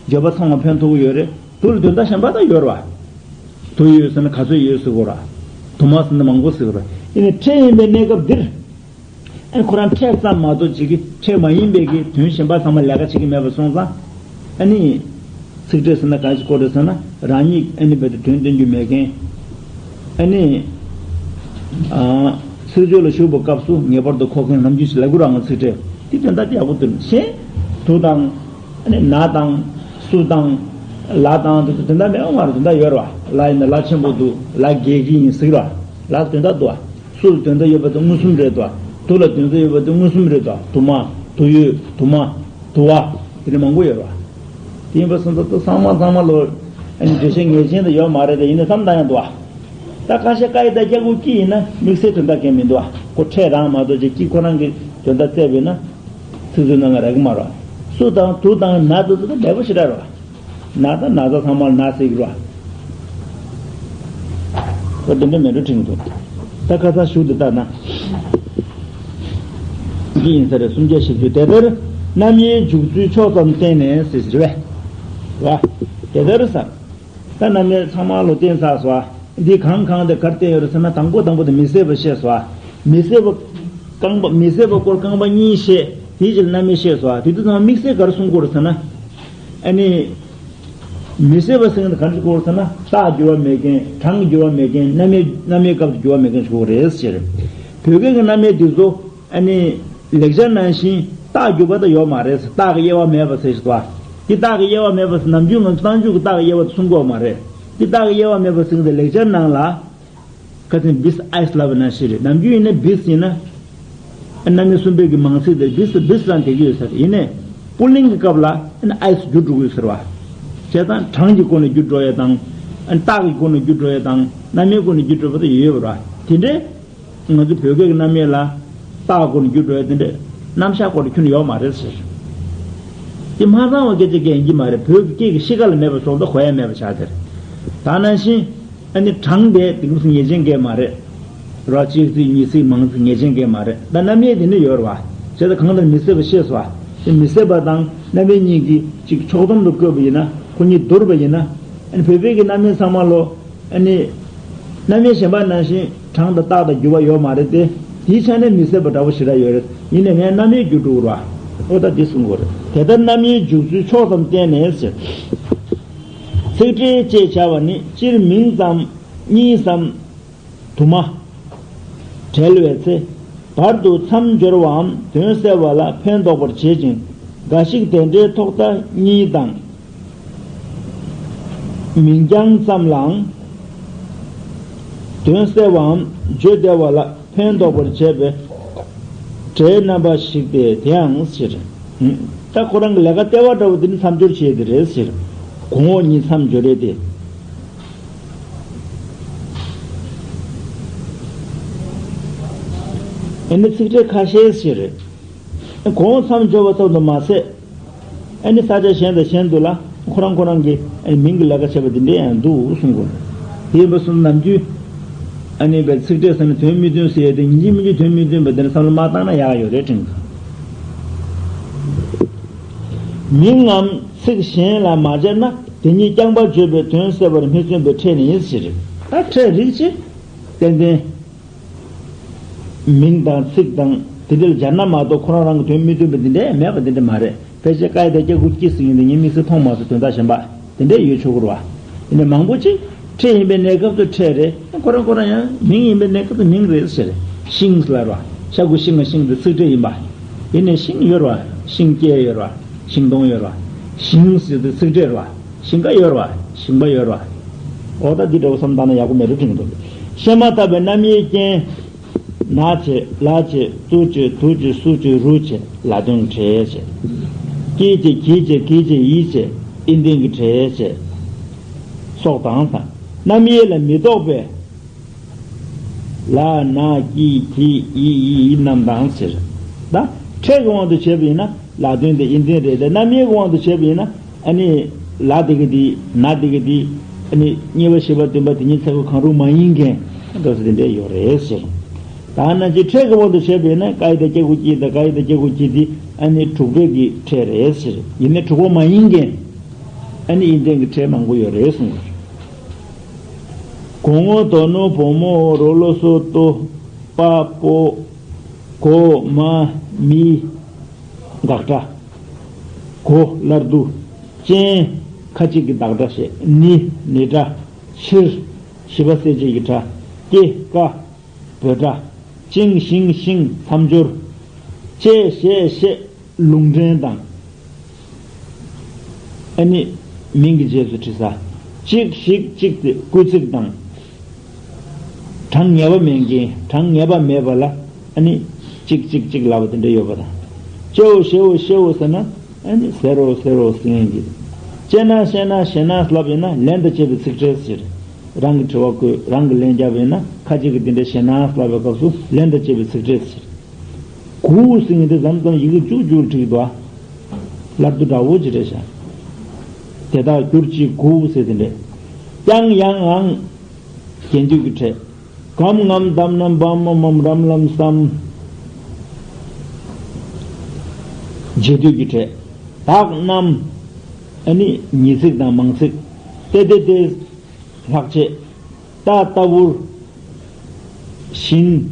འགྱོད་པ་ཚང་བ་ཕན་ཐོགས་ཀྱི་ཡོད་རེད། དུག་ལ་དོན་དག་གཞན་པ་དག་ཡོད་རེད་བ། དུག་ཡོད་ཟེར་ན་ག་ཚོད་ཡོད་ཟེར་གོ་ར། དུ་མ་ཟེར་ན་མང་པོ་ཟེར་གོ་ར། ཡིན་ནའི་ཕྲད་ཡིན་པའི་གནས་སྐབས་འདིར། ཨ་ཁོ་རང་ཕྲད་ཙམ་མ་གཏོགས་ཅིག་གི་ཕྲད་མ་ཡིན་པའི་གི་དོན་གཞན་པ་ཚང་མ་ལས་ཀ་བྱེད་ཀྱི་མེད་པ་སོང་ཙང་། ཨ་ནི། ཚིག་ཕྲད་ཟེར་ན་གང་ཞིག་གོ་རེད་ཟེར་ན་རང་ཉིད་ཨ་ནི་རྦད་དེ་དོན་སྟོན་རྒྱུ་མེད་མཁན། ཨ་ནི། ཨ། ཚིག་སྦྱོར་ལ་ཞུགས་པའི་སྐབས་སུ་ངེས་པར་དུ་གོ་མཁན་ནམ་རྒྱུན་ཞིག་ལབ་དགོས་རང་ཚིག་ཕྲད་དེ་དོན་དག་དེ་ཡག་པོ་འདུག་ཤེས། དུ་དང་། ཨ་ནི་ན་དང་། སུ་དང་། ལ་དང་དེ་ཚོ་དོན་དག་མེད་པ་མ་རེད། དོན་དག་ཡོད་རེད་བ། ལ་ཡིན་ན་ལ་ཆེན་པོ་འདུག་ལ་རྒས་ཀྱི་ཡིན་ཟེར་གི་རེད་བ། ལ་དོན་དག་འདུག་བ། སུ་ལ་དོན་དག་ཡོད་པ་དེ་མངོན་སུམ་རེད་དོ། དུ་ལ་དོན་དག་ཡོད་པ་དེ་མངོན་སུམ་རེད་དོ། དུ་མ། དུ་ཡོད། དུ་མ། དུ་བ། དེ་འདྲ་མང་པོ་ཡོད་རེད་བ། དེ་ཡིན་པ་སོང་ཙང་ད་ཚང་མ་ཚང་མ་ལོ། ཨ་ནི་འགྲེལ་བཤད་ངེས་ཅན་དུ་ཡོད་མ་རེད་དེ་ཡིན་ན་བསམ་བཏང་ཡང་འདུག་བ། ད་ཁ་ཤས་ཀ་ཡི་ད་སྐྱ་གུ་ཀྱི་ཡིན་ན་དམིགས་བསལ་དོན་དག་གང་མི་འདུག་བ། ཁོ་ཕྲད་རང་མ་གཏོགས་ཅིག་ཀྱི་ཁོ་རང་གི་དོན་དག་བཙལ་བས་ན། ཚིག་མཛོད་ནང་ལ་རག་གི་མ་རེད་བ། སུ་དང་དུ་དང་ན་དུ་དུ་ད་འབྲས་བུ་ཞེ་དྲག་རེད་བ། ན་དང་ན་ཚ་ཚང་མ་ལ་ན་ཟེར་གི་རེད་བ། ཁོ་དེ་འདྲ་མེད་འགྲོ་དྲན་གི་འདུག་ད་ཁ་སང་ཞུགས་དེ་ལྟར་ན། འདི་ཡིན་ས་རེད། སུམ་བརྒྱ་བཞི་བཅུ། དེ་ལྟར་རྣམ་དབྱེའི་འཇུག་ཚུལ་ཕྱོགས་ཙམ་བསྟན་ནས་ཟེར་རེད་བ། དེ་ལྟར་ས། ད་རྣམ་དབྱེ་ཚང་མ་ལོ་བསྟན་ཚར་སོང་། འདི་གང་གང་དེ་གར་བསྟན་ཡོད་རེད་ཟེར་ན་དང་པོ་དང་པོ་དེ་མི་སྲིད་པ་བཤད་སོང་། མི་སྲིད་པ། རྐང་པ་མི་སྲིད་པ་སྐོར་རྐང་པ་གཉིས་བཤད། དེའི་རྗེས་ལ་རྣམ་དབྱེ་བཤད་སོང་། དེ་དུས་ཚང་མ་དམིགས་བསལ་གར་གསུང་གི་ཡོད་རེད་ཟེར་ན། ཨ་ནི། མི་སྲིད་པ་ཟེར་མཁན་དེ་ག་འདྲ་གོ་ཟེར་ན་རྟགས་འགྱུར་བ་མེད་མཁན། གྲངས་འགྱུར་བ་མེད་མཁན། རྣམ་དབྱེ་རྣམ་དབྱེའི་སྐབས་སུ་འགྱུར་བ་མེད་མཁན་ཞིག་གོ་རེད་ཟེར། བོད་སྐད་ཀྱི་རྣམ་དབྱེ་འདི་ཚོ་ཨ་ནི་ལེགས་སྦྱར་ནང་བཞིན་རྟགས་འགྱུར་བ་ད་ཡོད་མ་རེད་ཟེར། རྟགས་ཀྱི་དབྱེ་བ་མེད་པ་ཟེར་ཞིག་འདུག་ཨ། འདི་རྟགས་ཀྱི་དབྱེ་བ་མེད་པ་ཟེར་ནམ་རྒྱུན་ང་ཚོ་རྟགས་འཇུག་གི་རྟགས་ཀྱི་དབྱེ་བ་དེ་གསུང་གི་ཡོད་མ་རེད། འདི་རྟགས་ཀྱི་དབྱེ་བ་མེད་པ་ཟེར་མཁན་དེ་ལེགས་སྦྱར་ནང་ལ། ཁ་སང་བིས་ཨའིས་ལབ་པ་ནང་བཞིན་རེད། ནམ་རྒྱུན་ཡིན་ན་བིས་ཡིན་ན། རྣམ་དབྱེ་གསུམ་པའི་གི་མང་ཚིག་དེ་བིས་བིས་རང་དེ་གི་ཡོད་ས་རེད། ཡིན་ནའི་པུ་ལིང་གི་སྐབས་ལ་ཨ་ནི་ཨའིས་འགྱུར་འགྲོ་གི་ཡོད་ས་རེད་བ། བྱས་ཙང་གྲངས་ཀྱི་སྒོ་ནས་འགྱུར་འགྲོ་ཡ་དང་། ཨ་ནི་རྟགས་ཀྱི་སྒོ་ནས་འགྱུར་འགྲོ་ཡ་དང་རྣམ་དབྱེའི་སྒོ་ནས་འགྱུར་འགྲོ་བ་དེ་ཡོད་ཡོད་པ་རེད་བ། དེ་འདྲའི་ང་ཚོ་བོད་སྐད་ཀྱི་རྣམ་དབྱེ་ལ་རྟགས་སྒོ་ནས་འགྱུར་འགྲོ་ཡ་དེ་འདྲའི་རྣམ་གཞག་སྐོར་དུ་ཁྱོན་ནས་ཡོད་མ་རེད་ཟེར། དེ་མ་ཚང་བ་སྐད་ཆ་གང་ཡིན་གྱི་མ་རེད། བོད་ཀྱི་སྐད་ཀྱི་གཤིས་ཀ་ལ་མེད་པ་སོང་ཙང་གོ་ཡ་མེད་པ་ཆགས་དེར། ད་ནང་བཞིན། ཨ་ནི་གྲངས་དེ་དེང་སང་ངེས་ཅན་གང་ཡང་མ་རེད། ར་གཅིག་ཚིག་གཉིས་ཚིག་མང་ཚིག་ངེས་ཅན་གང་ཡང་མ་རེད། ད་རྣམ་དབྱེ་དེ་ནི་ཡོད་རེད་བ། བྱས་ཙང་གང་ལྟར་མི་སྲིད་པ་ཤེས་སོང་བ། དེ་མི་སྲིད་པ་དང་རྣམ་དབྱེ་གཉིས་ཀྱི་གཅིག་ཕྱོགས་བསྡོམས་དུ་བཀོད་པ་ཡིན་ན། ཁོ་གཉིས་བསྡུར་བ་ཡིན་ན། ཨ་ནི་བོད་པའི་གི་རྣམ་དབྱེ་ཚང་མ་ལོ། ཨ་ནི། རྣམ་དབྱེ་གཞན་པ་ནང་བཞིན་གྲངས་དང་རྟགས་དང་འགྱུར་བ་ཡོད་མ་རེད་དེ། དེའི་ཆ་ནས་མི་སྲིད་པ་འདྲ་བོ་ཞེ་དྲག་ཡོད་རེད། ཡིན་ནའི་ངས་རྣམ་དབྱེ་བསྡུར་འགྲོ་གི་རེད་བ། ཨོ་ད་འདི་གསུང་གི་རེད། དེ་ལྟར་རྣམ་དབྱེའི་འཇུག་ཚུལ་ཕྱོགས་ཙམ་བསྟན་ནས་ཟེར། ཚིག་ཕྲད་ཅེས་བྱ་བ་ནི་སྤྱིར་མིང་ཙམ་གཉིས་སམ། དུ་མ། བྲལ་བའི་ཚེ། བར་དུ་མཚམས་སྦྱོར་བའམ་དོན་གསལ་བ་ལ་ཕན་འདོགས་པར་བྱེད་ཅིང་། འགའ་ཞིག་དེ་འདྲའི་ཐོག་མཐའ་གཉིས་དང་། མིང་རྐྱང་ཙམ་ལའང་དོན་གསལ་བའམ་བརྗོད་བདེ་བ་ལ་ཕན་འདོགས་པར་བྱེད་པའི་སྒྲའི་རྣམ་པ་ཞིག་སྟེ། དེའང་ཕྱིར། ད་ཁོ་རང་གི་ལས་ཀ་ལྟེ་བ་འདྲ་བོ་དེ་ནི་མཚམས་སྦྱོར་བྱེད་དེ་རེད་ཟེར། གོང་འོག་གཉིས་མཚམས་སྦྱོར་རེད་དེ། ཨ་ནི་ཚིག་ཕྲད་ཁ་ཤས་ཤིག་རེད། གོང་མཚམས་སྦྱོར་བ་ཙམ་དུ་མ་ཟད། ཨ་ནི་ས་ཆ་གཞན་དང་གཞན་དུ་ལ་ཁོ་རང་ཁོ་རང་གི་ཨ་ནི་མིང་གི་ལས་ཀ་བྱེད་པ་འདི་འདྲ་ཡང་འདུག་གསུང་གོ། དེ་ཡིན་པ་སོང་ནམ་རྒྱུན། ཨ་ནི་བའི་ཚིག་ཕྲད་ཟེར་ན་དོན་མི་མཐུན་ཟེར་ཡས་དེ་ཡིན་གཅིག་མིན་གཅིག་དོན་མི་མཐུན་པ་དེ་ནི་བསམ་བློ་མ་བཏང་ན་ཡག་ཡོད་རེད་དྲན་གི། མིང་ངམ་ཚིག་གཞན་ལ་མ་སྦྱར་ན་དེ་ཉིད་རྐྱང་པར་བརྗོད་པའི་དོན་གསལ་བར་མི་མཚོན་པའི་ཕྲད་ནི་ཡིན་ཟེར། ད་ཕྲད་རིགས་ཅིག་ཏན་ཏན། མིང་དང་ཚིག་དང་དེ་འདྲ་ལ་སྦྱར་ན་མ་གཏོགས་ཁོ་རང་རང་གི་དོན་མི་མཐུན་པ་འདི་འདྲ་མེད་པ་འདི་འདྲ་མ་རེད། ཕལ་ཆེར་ཀ་ཡ་ད་སྐྱ་གུ་ཀྱི་ཟེར་མཁན་དེ་ངས་དམིགས་བསལ་མཐོང་མ་སོང་། དོན་དག་གཞན་པ་དེ་འདྲ་ཡོད་ཆོག་གི་རེད་བ། ཡིན་ནའི་མང་པོ་ཅིག་ཕྲད་ཡིན་པའི་གནས་སྐབས་སུ་ཕྲད་རེད། ཁོ་རང་ཁོ་རང་ཡང་མིང་ཡིན་པའི་གནས་སྐབས་སུ་མིང་རེད་ཟེར། ཤིང་ཟེར་ལབ་རེད་བ། ཤ་གུ་ཤིང་ང་ཤིང་དེ་ཚིག་ཕྲད་ཡིན་པ། ཡིན་ནའི་ཤིང་ཡོད་རེད་བ། ཤིང་སྐྱེས་ཡོད་རེད་བ། ཤིང་སྡོང་ཡོད་རེད་བ། ཤིང་ཟེར་དེ་ཚིག་ཕྲད་རེད་བ། ཞིང་ཁ་ཡོད་རེད་བ། ཞིང་པ་ཡོད་རེད་བ། འོ་ད་འདི་འདྲ་བོ་བསམ་བཏང་ན་ཡག་པོ་མེད་འགྲོ་དྲན་གི་འདུག་བཤད་མ་ཐག་པའི་རྣམ་དབྱེའི་རྐྱེན། ན་བྱས། ལ་བྱས། ཏུ་བྱས། དུ་བྱས། སུ་བྱས། རུ་བྱས། ལ་དོན་ཕྲད་བྱས། ཀྱི་བྱས། གྱི་བྱས། གི་བྱས། ཡི་བྱས། ཨི་འདིང་གི་ཕྲད་བྱས། སོགས་དང་དང་། རྣམ་དབྱེ་ལ་མི་གཏོགས་པའི། ལ་ན་ཀྱི་གྱི་ཡི་ཡི་ཡི་རྣམས་དང་ཟེར། ད་ཕྲད་ཀྱི་དབང་དུ་བྱས་པ་ཡིན་ན། ལ་དོན་དེ་ཡིན་དོན་རེད། དེ་རྣམ་དབྱེ་གི་དབང་དུ་བྱས་པ་ཡིན་ན་ཨ་ནི་ལ་དེ་གི་དེ་ན་དེ་གི་དེ་ཨ་ནི་གཉིས་པ་བཞི་པ་བདུན་པ་དེ་གཉིས་ཚེ་གོ་གང་རུང་མ་ཡིན་མཁན་འདུག་སེ་དེ་འདྲས་ཡོད་རེད་ཟེར། ད་ནང་བཞིན་ཕྲད་ཀྱི་དབང་དུ་བྱས་པ་ཡིན་ན་ཀ་ཡ་བཏགས་ཀྱ་གུ་ཀྱི་དང་ཀ་ཡ་བཏགས་ཀྱ་གུ་ཀྱི་དེ་ཨ་ནི་དྲུག་པའི་གི་ཕྲད་རེད་ཟེར། ཡིན་ནའི་དྲུག་པ་མ་ཡིན་མཁན་ཨ་ནི་ཡིན་དོན་གྱི་ཕྲད་མང་པོ་ཡོད་རེད་གསུངས། གོ་ངོ་དོ་ནོ་བོ་མོ་རོ་ལོ་སོ་ཏོ་པ་པོ་གོ་མ་མི་དགག་སྒྲ། གོ་སླར་བསྡུ། ཅན་ཁ་ཅིག་གི་བདག་སྒྲ་བཤད། ནི་ནི་སྒྲ། ཕྱིར་བཞི་པ་གསལ་བྱེད་ཀྱི་སྒྲ། ཀྱེ་ཀ་འབོད་སྒྲ། ཅིང་ཞིང་ཤིང་མཚམས་སྦྱོར། ཅེས་ཞེས་ཞེས་ལུང་འདྲེན་དང་། ཨ་ནི་མིང་གི་རྗེས་སུ་བྲི་ས། ཅིག་ཞིག་ཅིག་སྟེ་སྐུལ་ཚིག་དང་། གྲངས་ངེས་པ་མེད་མཁན་གྲངས་ངེས་པ་མེད་པ་ལ་ཨ་ནི་ཅིག་ཅིག་ཅིག་ལབ་པ་དེ་འདྲ་ཡོད་པ་དང་། ཅེའོ་ཞེའོ་ཤེའོ་ཟེར་ན་ཨ་ནི་ཟེར་རོ་ཟེར་རོ་ཟེར་མཁན་གྱི། ཅེ་ན་ཤེ་ན་ཞེ་ན་ལབ་ཡིན་ན་ལན་དང་བཅས་པའི་ཚིག་ཕྲད་ཟེར། རང་གི་དྲི་བ་བཀོད་རང་གི་ལན་རྒྱབ་ཡིན་ན་ཁ་ཅིག་གིས་དེ་འདྲ་ཞེ་ན་ལབ་པའི་སྐབས་སུ་ལན་དང་བཅས་པའི་ཚིག་ཕྲད་ཟེར། གུ་ཟེར་མཁན་དེ་མཚམས་མཚམས་ཡི་གེ་མཇུག་མཇུག་བྲིས་འདུག་ཨ། སླར་བསྡུ་འདྲ་བོ་ཅིག་རེད་ཤག་དེ་དག་གྱུར་ཅིག་གུ་ཟེར་དེ་འདྲས། ཀྱང་ཡང་འང་། རྒྱན་སྡུད་ཀྱི་ཕྲད། གམ་ངམ་དམ་ནམ་བམ་མམ་མམ་རམ་ལམ་སམ། རྗེས་སྡུད་ཀྱི་ཕྲད། དག་རྣམས། ཨ་ནི་ཉི་ཚིག་དང་མང་ཚིག་ཏེ་ཏེ་ཏེ། ལྷག་བཅས། ཏ་ཏ་བུར། བཞིན།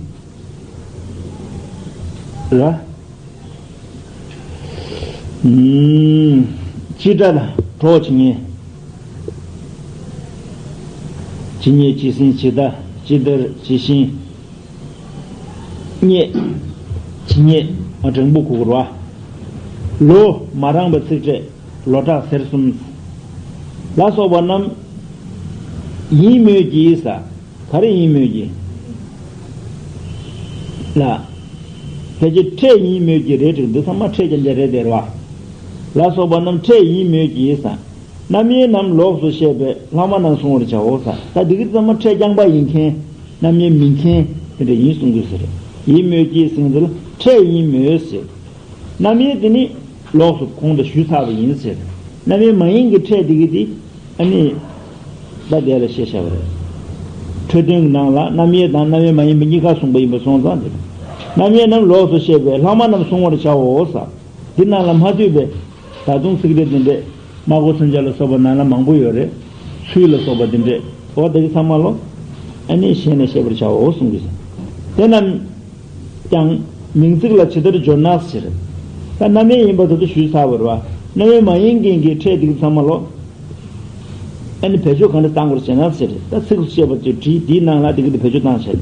ར། ཨུམ། ཅི་འདྲ་ལ་གྲོགས་ཇི་སྙེད། ཇི་སྙེད་ཇི་སྲིད་ཇི་ལྟ་ཇི་ལྟར་ཇི་བཞིན། སྙེད། ཇི་སྙེད་འགྲེང་བུ་གུ་གུ་ར། ལོ་མ་རངས་པའི་ཚིག་ཕྲད། ལོ་གྲགས་ཟེར་གསུམ། ལ་སོགས་པ་རྣམས་ཡིན་མོད་ཀྱི་ས། ག་རེ་ཡིན་མོད་ཀྱི། ལ། ཕལ་ཆེར་ཕྲད་ཡིན་མོད་ཀྱི་རེད་འགྲིག་འདི་ཚང་མ་ཕྲད་ཀྱང་འདི་རེད་དེ་ར། ལ་སོགས་པ་རྣམས་ཕྲད་ཡིན་མོད་ཀྱི་ས། རྣམ་དབྱེ་རྣམས་ལོགས་སུ་བཤད་པས་ལྷག་མ་རྣམས་གཟུང་བར་བྱའོ་ས། ད་འདི་གི་ཚང་མ་ཕྲད་རྐྱང་པ་ཡིན་མཁན། རྣམ་དབྱེ་མིན་མཁན་དེ་འདྲ་ཡིན་གསུང་དགོས་ཟེར། ཡིན་མོད་ཀྱི་ཟེར་འདི་ལ་ཕྲད་ཡིན་མོད་ཟེར། རྣམ་དབྱེ་དེ་ནི་ལོགས་སུ་གོང་དུ་ཞུས་ཚར་བ་ཡིན་ཟེར། རྣམ་དབྱེ་མ་ཡིན་གྱི་ཕྲད་དེ་གི་དེ་ཨ་ནི་ད་དེ་ལ་བཤད་བྱ་བ་རེད། འཕྲོས་དོན་གྱི་ནང་ལ་རྣམ་དབྱེ་དང་རྣམ་དབྱེ་མ་ཡིན་པ་གཉིས་ཀ་གསུངས་པ་ཡིན་པ་སོང་ཙང་དེ། རྣམ་དབྱེ་རྣམས་ལོགས་སུ་བཤད་པས་ལྷག་མ་རྣམས་གཟུང་བར་བྱའོ་ས། འདི་ནང་ལ་མ་ལྟོས་པའི་ད་དུང་ཚིག་འགྲེལ་འདི་འདྲས་སྨྲ་སྒོ་མཚོན་བྱ་ལ་སོགས་པ་ནང་ལ་མང་པོ་ཡོད་རེད། ཚུལ་ལ་སོགས་པ་འདི་འདྲས་འོ་དེ་གི་ཚང་མ་ལོ། ཨ་ནི་ཤེས་ནས་བཤད་པར་བྱའོ་གསུངས་ཀྱི་ཟེར། དེ་རྣམས་ཀྱང་མིང་ཚིག་ལ་ཇི་ལྟར་སྦྱོར་ན་ཟེར། ད་རྣམ་དབྱེ་ཡིན་པ་དེ་ཚོ་ཞུས་ཚར་བ་རེད་བ། རྣམ་དབྱེ་མ་ཡིན་མཁན་གྱི་ཕྲད་འདི་གི་ཚང་མ་ལོ། ཨ་ནི་བེད་སྤྱོད་གང་འདྲ་བཏང་དགོས་ཟེར་ན་ཟེར། ད་ཚིགས་སུ་བཅད་པ་ཅིག་བྲིས་འདིའི་ནང་ལ་འདི་གི་འདི་བེད་སྤྱོད་བཏང་བྱས་ཏེ།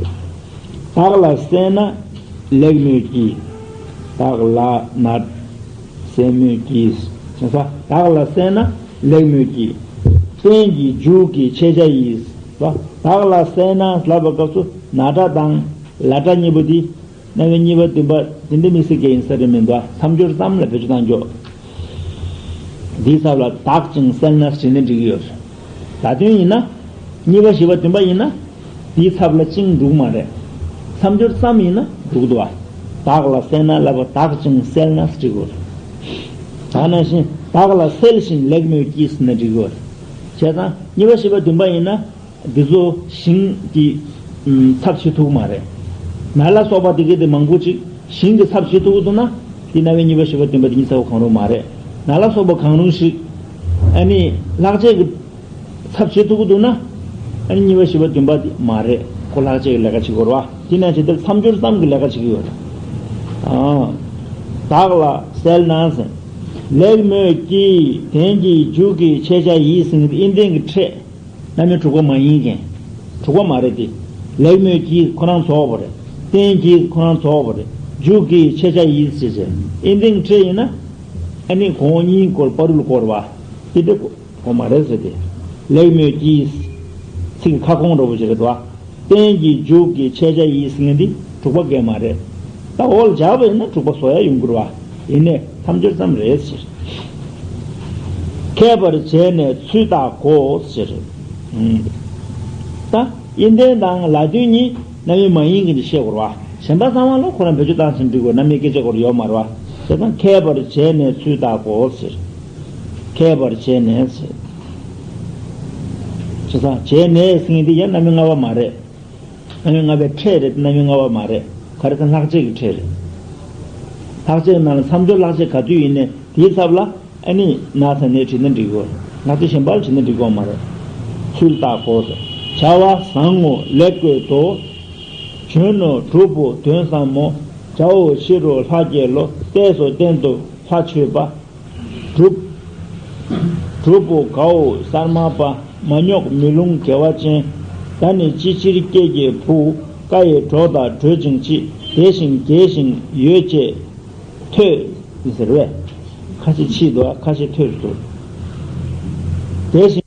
དག་ལ་བསལ་ན་ལེགས་མོད་ཀྱི། དག་ལ་ན་བསལ་མོད་ཀྱི། བྱས་ཙང་དག་ལ་བསལ་ན་ལེགས་མོད་ཀྱི། རྟེན་གྱི་མཇུག་གི་ཕྱེད་ཆ་ཡིས། དག་ལ་བསལ་ན་ལབ་པའི་སྐབས་སུ་ན་སྒྲ་དང་ལ་སྒྲ་གཉིས་པོ་འདི། རྣམ་དབྱེ་གཉིས་པ་བདུན་པ་དེ་འདྲ་དམིགས་བསལ་གྱི་ཡིན་ས་རེད་མི་འདུག་མཚམས་སྦྱོར་ཙམ་ལ་བེད་སྤྱོད་བཏང་ཆོག་འདིའི་ཚབ་ལ་དག་ཅིང་བསལ་ན་ཟེར་ནས་འགྲིག་གི་ཡོད་རེད། ད་དོན་ཡིན་ན། གཉིས་པ་བཞི་པ་བདུན་པ་ཡིན་ན། འདིའི་ཚབ་ལ་ཅིང་འགྲིག་མ་རེད། མཚམས་སྦྱོར་ཙམ་ཡིན་ན་འགྲིག་འདུག་བ། དག་ལ་བསལ་ན་ལབ་པ་དག་ཅིང་བསལ་ན་ཟེར་འགྲིག་གི་ཡོད་རེད། ད་ནང་བཞིན་དག་ལ་བསལ་ཞིང་ལེགས་མོད་ཀྱིས་ཟེར་ན་འགྲིག་གི་ཡོད་རེད། བྱས་ཙང་གཉིས་པ་བཞི་པ་བདུན་པ་ཡིན་ན། འདི་ཚོ་ཞིང་གི་ཚབ་བྱེད་ཐུབ་ཀྱི་མ་རེད། ན་ལ་སོགས་པ་དེ་གའི་དེ་མང་པོ་ཅིག་ཞིང་གི་ཚབ་བྱེད་ཐུབ་ཀྱི་འདུག་ན། དེ་རྣམ་དབྱེ་གཉིས་པ་བཞི་པ་བདུན་པ་དེ་གཉིས་ཚབ་གང་རུང་མ་རེད། ན་ལ་སོགས་པ་གང་རུང་ཞིག་ཨ་ནི་ལྷག་བཅས་ཀྱི་ཚབ་བྱེད་ཐུབ་ཀྱི་འདུག་ན། ཨ་ནི་གཉིས་པ་བཞི་པ་བདུན་པ་དེ་མ་རེད། ཁོ་ལྷག་བཅས་ཀྱི་ལས་ཀ་བྱེད་དགོས་རེད་བ། དེ་ན་ཇི་ལྟར་མཚམས་སྦྱོར་ཙམ་གྱི་ལས་ཀ་བྱེད་ཀྱི་ཡོད་རེད། ཨ། དག་ལ་བསལ་ན་ཟེར། ལེགས་མོད་ཀྱི་རྟེན་གྱི་མཇུག་གི་ཕྱེད་ཆ་ཡིས་ཟེར་མཁན་དེ་ཨིན་ལྡན་གྱི་ཕྲད། རྣམ་དབྱེ་དྲུག་པ་མ་ཡིན་མཁན། དྲུག་པ་མ་རེད་དེ། ལེགས་མོད་ཀྱིས་ཁོ་རང་ཚོགས་པ་རེད། རྟེན་གྱིས་ཁོ་རང་ཚོགས་པ་རེད། མཇུག་གི་ཕྱེད་ཆ་ཡིས་ཟེར་བྱས། ཨིན་ལྡན་གྱི་ཕྲད་ཡིན་ན། ཨ་ནི་གོང་གཉིས་སྐོར་བར་རུལ་སྐོར་བ། དེ་འདྲ་གོ་མ་རེད་ཟེར་ཏེ། ལེགས་མོད་ཀྱིས། ཚིག་ཁ་སྐོང་འདྲ་པོ་ཞིག་རེད་དོ། རྟེན་གྱི་མཇུག་གི་ཕྱེད་ཆ་ཡིས་ཟེར་མཁན་འདི་དྲུག་པ་གས་མ་རེད། ད་འོག་ལ་སྦྱར་བ་ཡིན་ན་དྲུག་པ་བཟོ་ཡ་ཡོང་གི་རེད་བ། ཡིན་ནའི་མཚམས་སྦྱོར་ཙམ་རེད་ཟེར། མཁས་པར་བྱས་ནས་ཚུལ་བརྟག་གོ་ཟེར། ད་ཨིན་ལྡན་དང་ལ་དོན་གཉིས་རྣམ་དབྱེ་མ་ཡིན་མཁན་དེ་ཤེས་དགོས་རེད་བ། གཞན་པ་ཚང་མ་ལ་ཁོ་རང་བེད་སྤྱོད་བཏང་ཕྱིན་འགྲིག་གོ། རྣམ་དབྱེ་སྐད་ཆ་སྐོར་ཡོད་མ་རེད་བ། དེ་དང་མཁས་པར་བྱས་ནས་ཚུལ་བརྟག་གོ་ཟེར། མཁས་པར་བྱས་ནས་ཟེར། བྱས་ཙང་བྱས་ནས་ཟེར་མཁན་དེ་ཡང་རྣམ་དབྱེ་ལྔ་པ་མ་རེད། རྣམ་དབྱེ་ལྔ་པའི་ཕྲད་རེད། རྣམ་དབྱེ་ལྔ་པ་མ་རེད། ག་རེ་ཟེར་ན་ལྷག་བཅས་ཀྱི་ཕྲད་རེད། ལྷག་བཅས་ནང་ལ་མཚམས་སྦྱོར་ལྷག་བཅས་ག་དུས་ཡིན་ནའི་དེའི་ཚབ་ལ་ཨ་ནི་ན་ཚ་ནས་བྲིས་ན་འགྲིག་གོ། ལྷག་བཅས་གཞན་པ་ལ་བྲིས་ན་འགྲིག་གོ་མ་རེད། ཚུལ་བརྟག་གོ་ཟེར། བྱ་བ་བཟང་ངོ་ལེགས་དགོས་དོ། གྱོན་ནོ་གྲུབ་བོ་དོན་བཟང་མོ། བྱའོ་ཤི་རོ་ལྷ་རྒྱལ་ལོ། བལྟས་སོ་བསྟན་ཏོ་ལྷ་མཆོད་པ། གྲུབ། གྲུབ་བོ་གའོ་སར་མ་པ། མ་རྙོག་མི་རླུང་དགེ་བ་ཅན། ད་ནི་ཅི་ཕྱིར་སྐྱེས་ཀྱི་བུ། ཀ་ཡི་གྲོགས་དང་བགྲོད་ཅིང་མཆིས། བདེ་ཞིང་རྒྱས་ཤིང་ཡོད་ཅེས་ཐོས། ཟེར་བས། ཁ་ཤས་མཆིས་འདུག་ཁ་ཤས་ཐོས་སུ་འདུག་བདེ་ཞིང་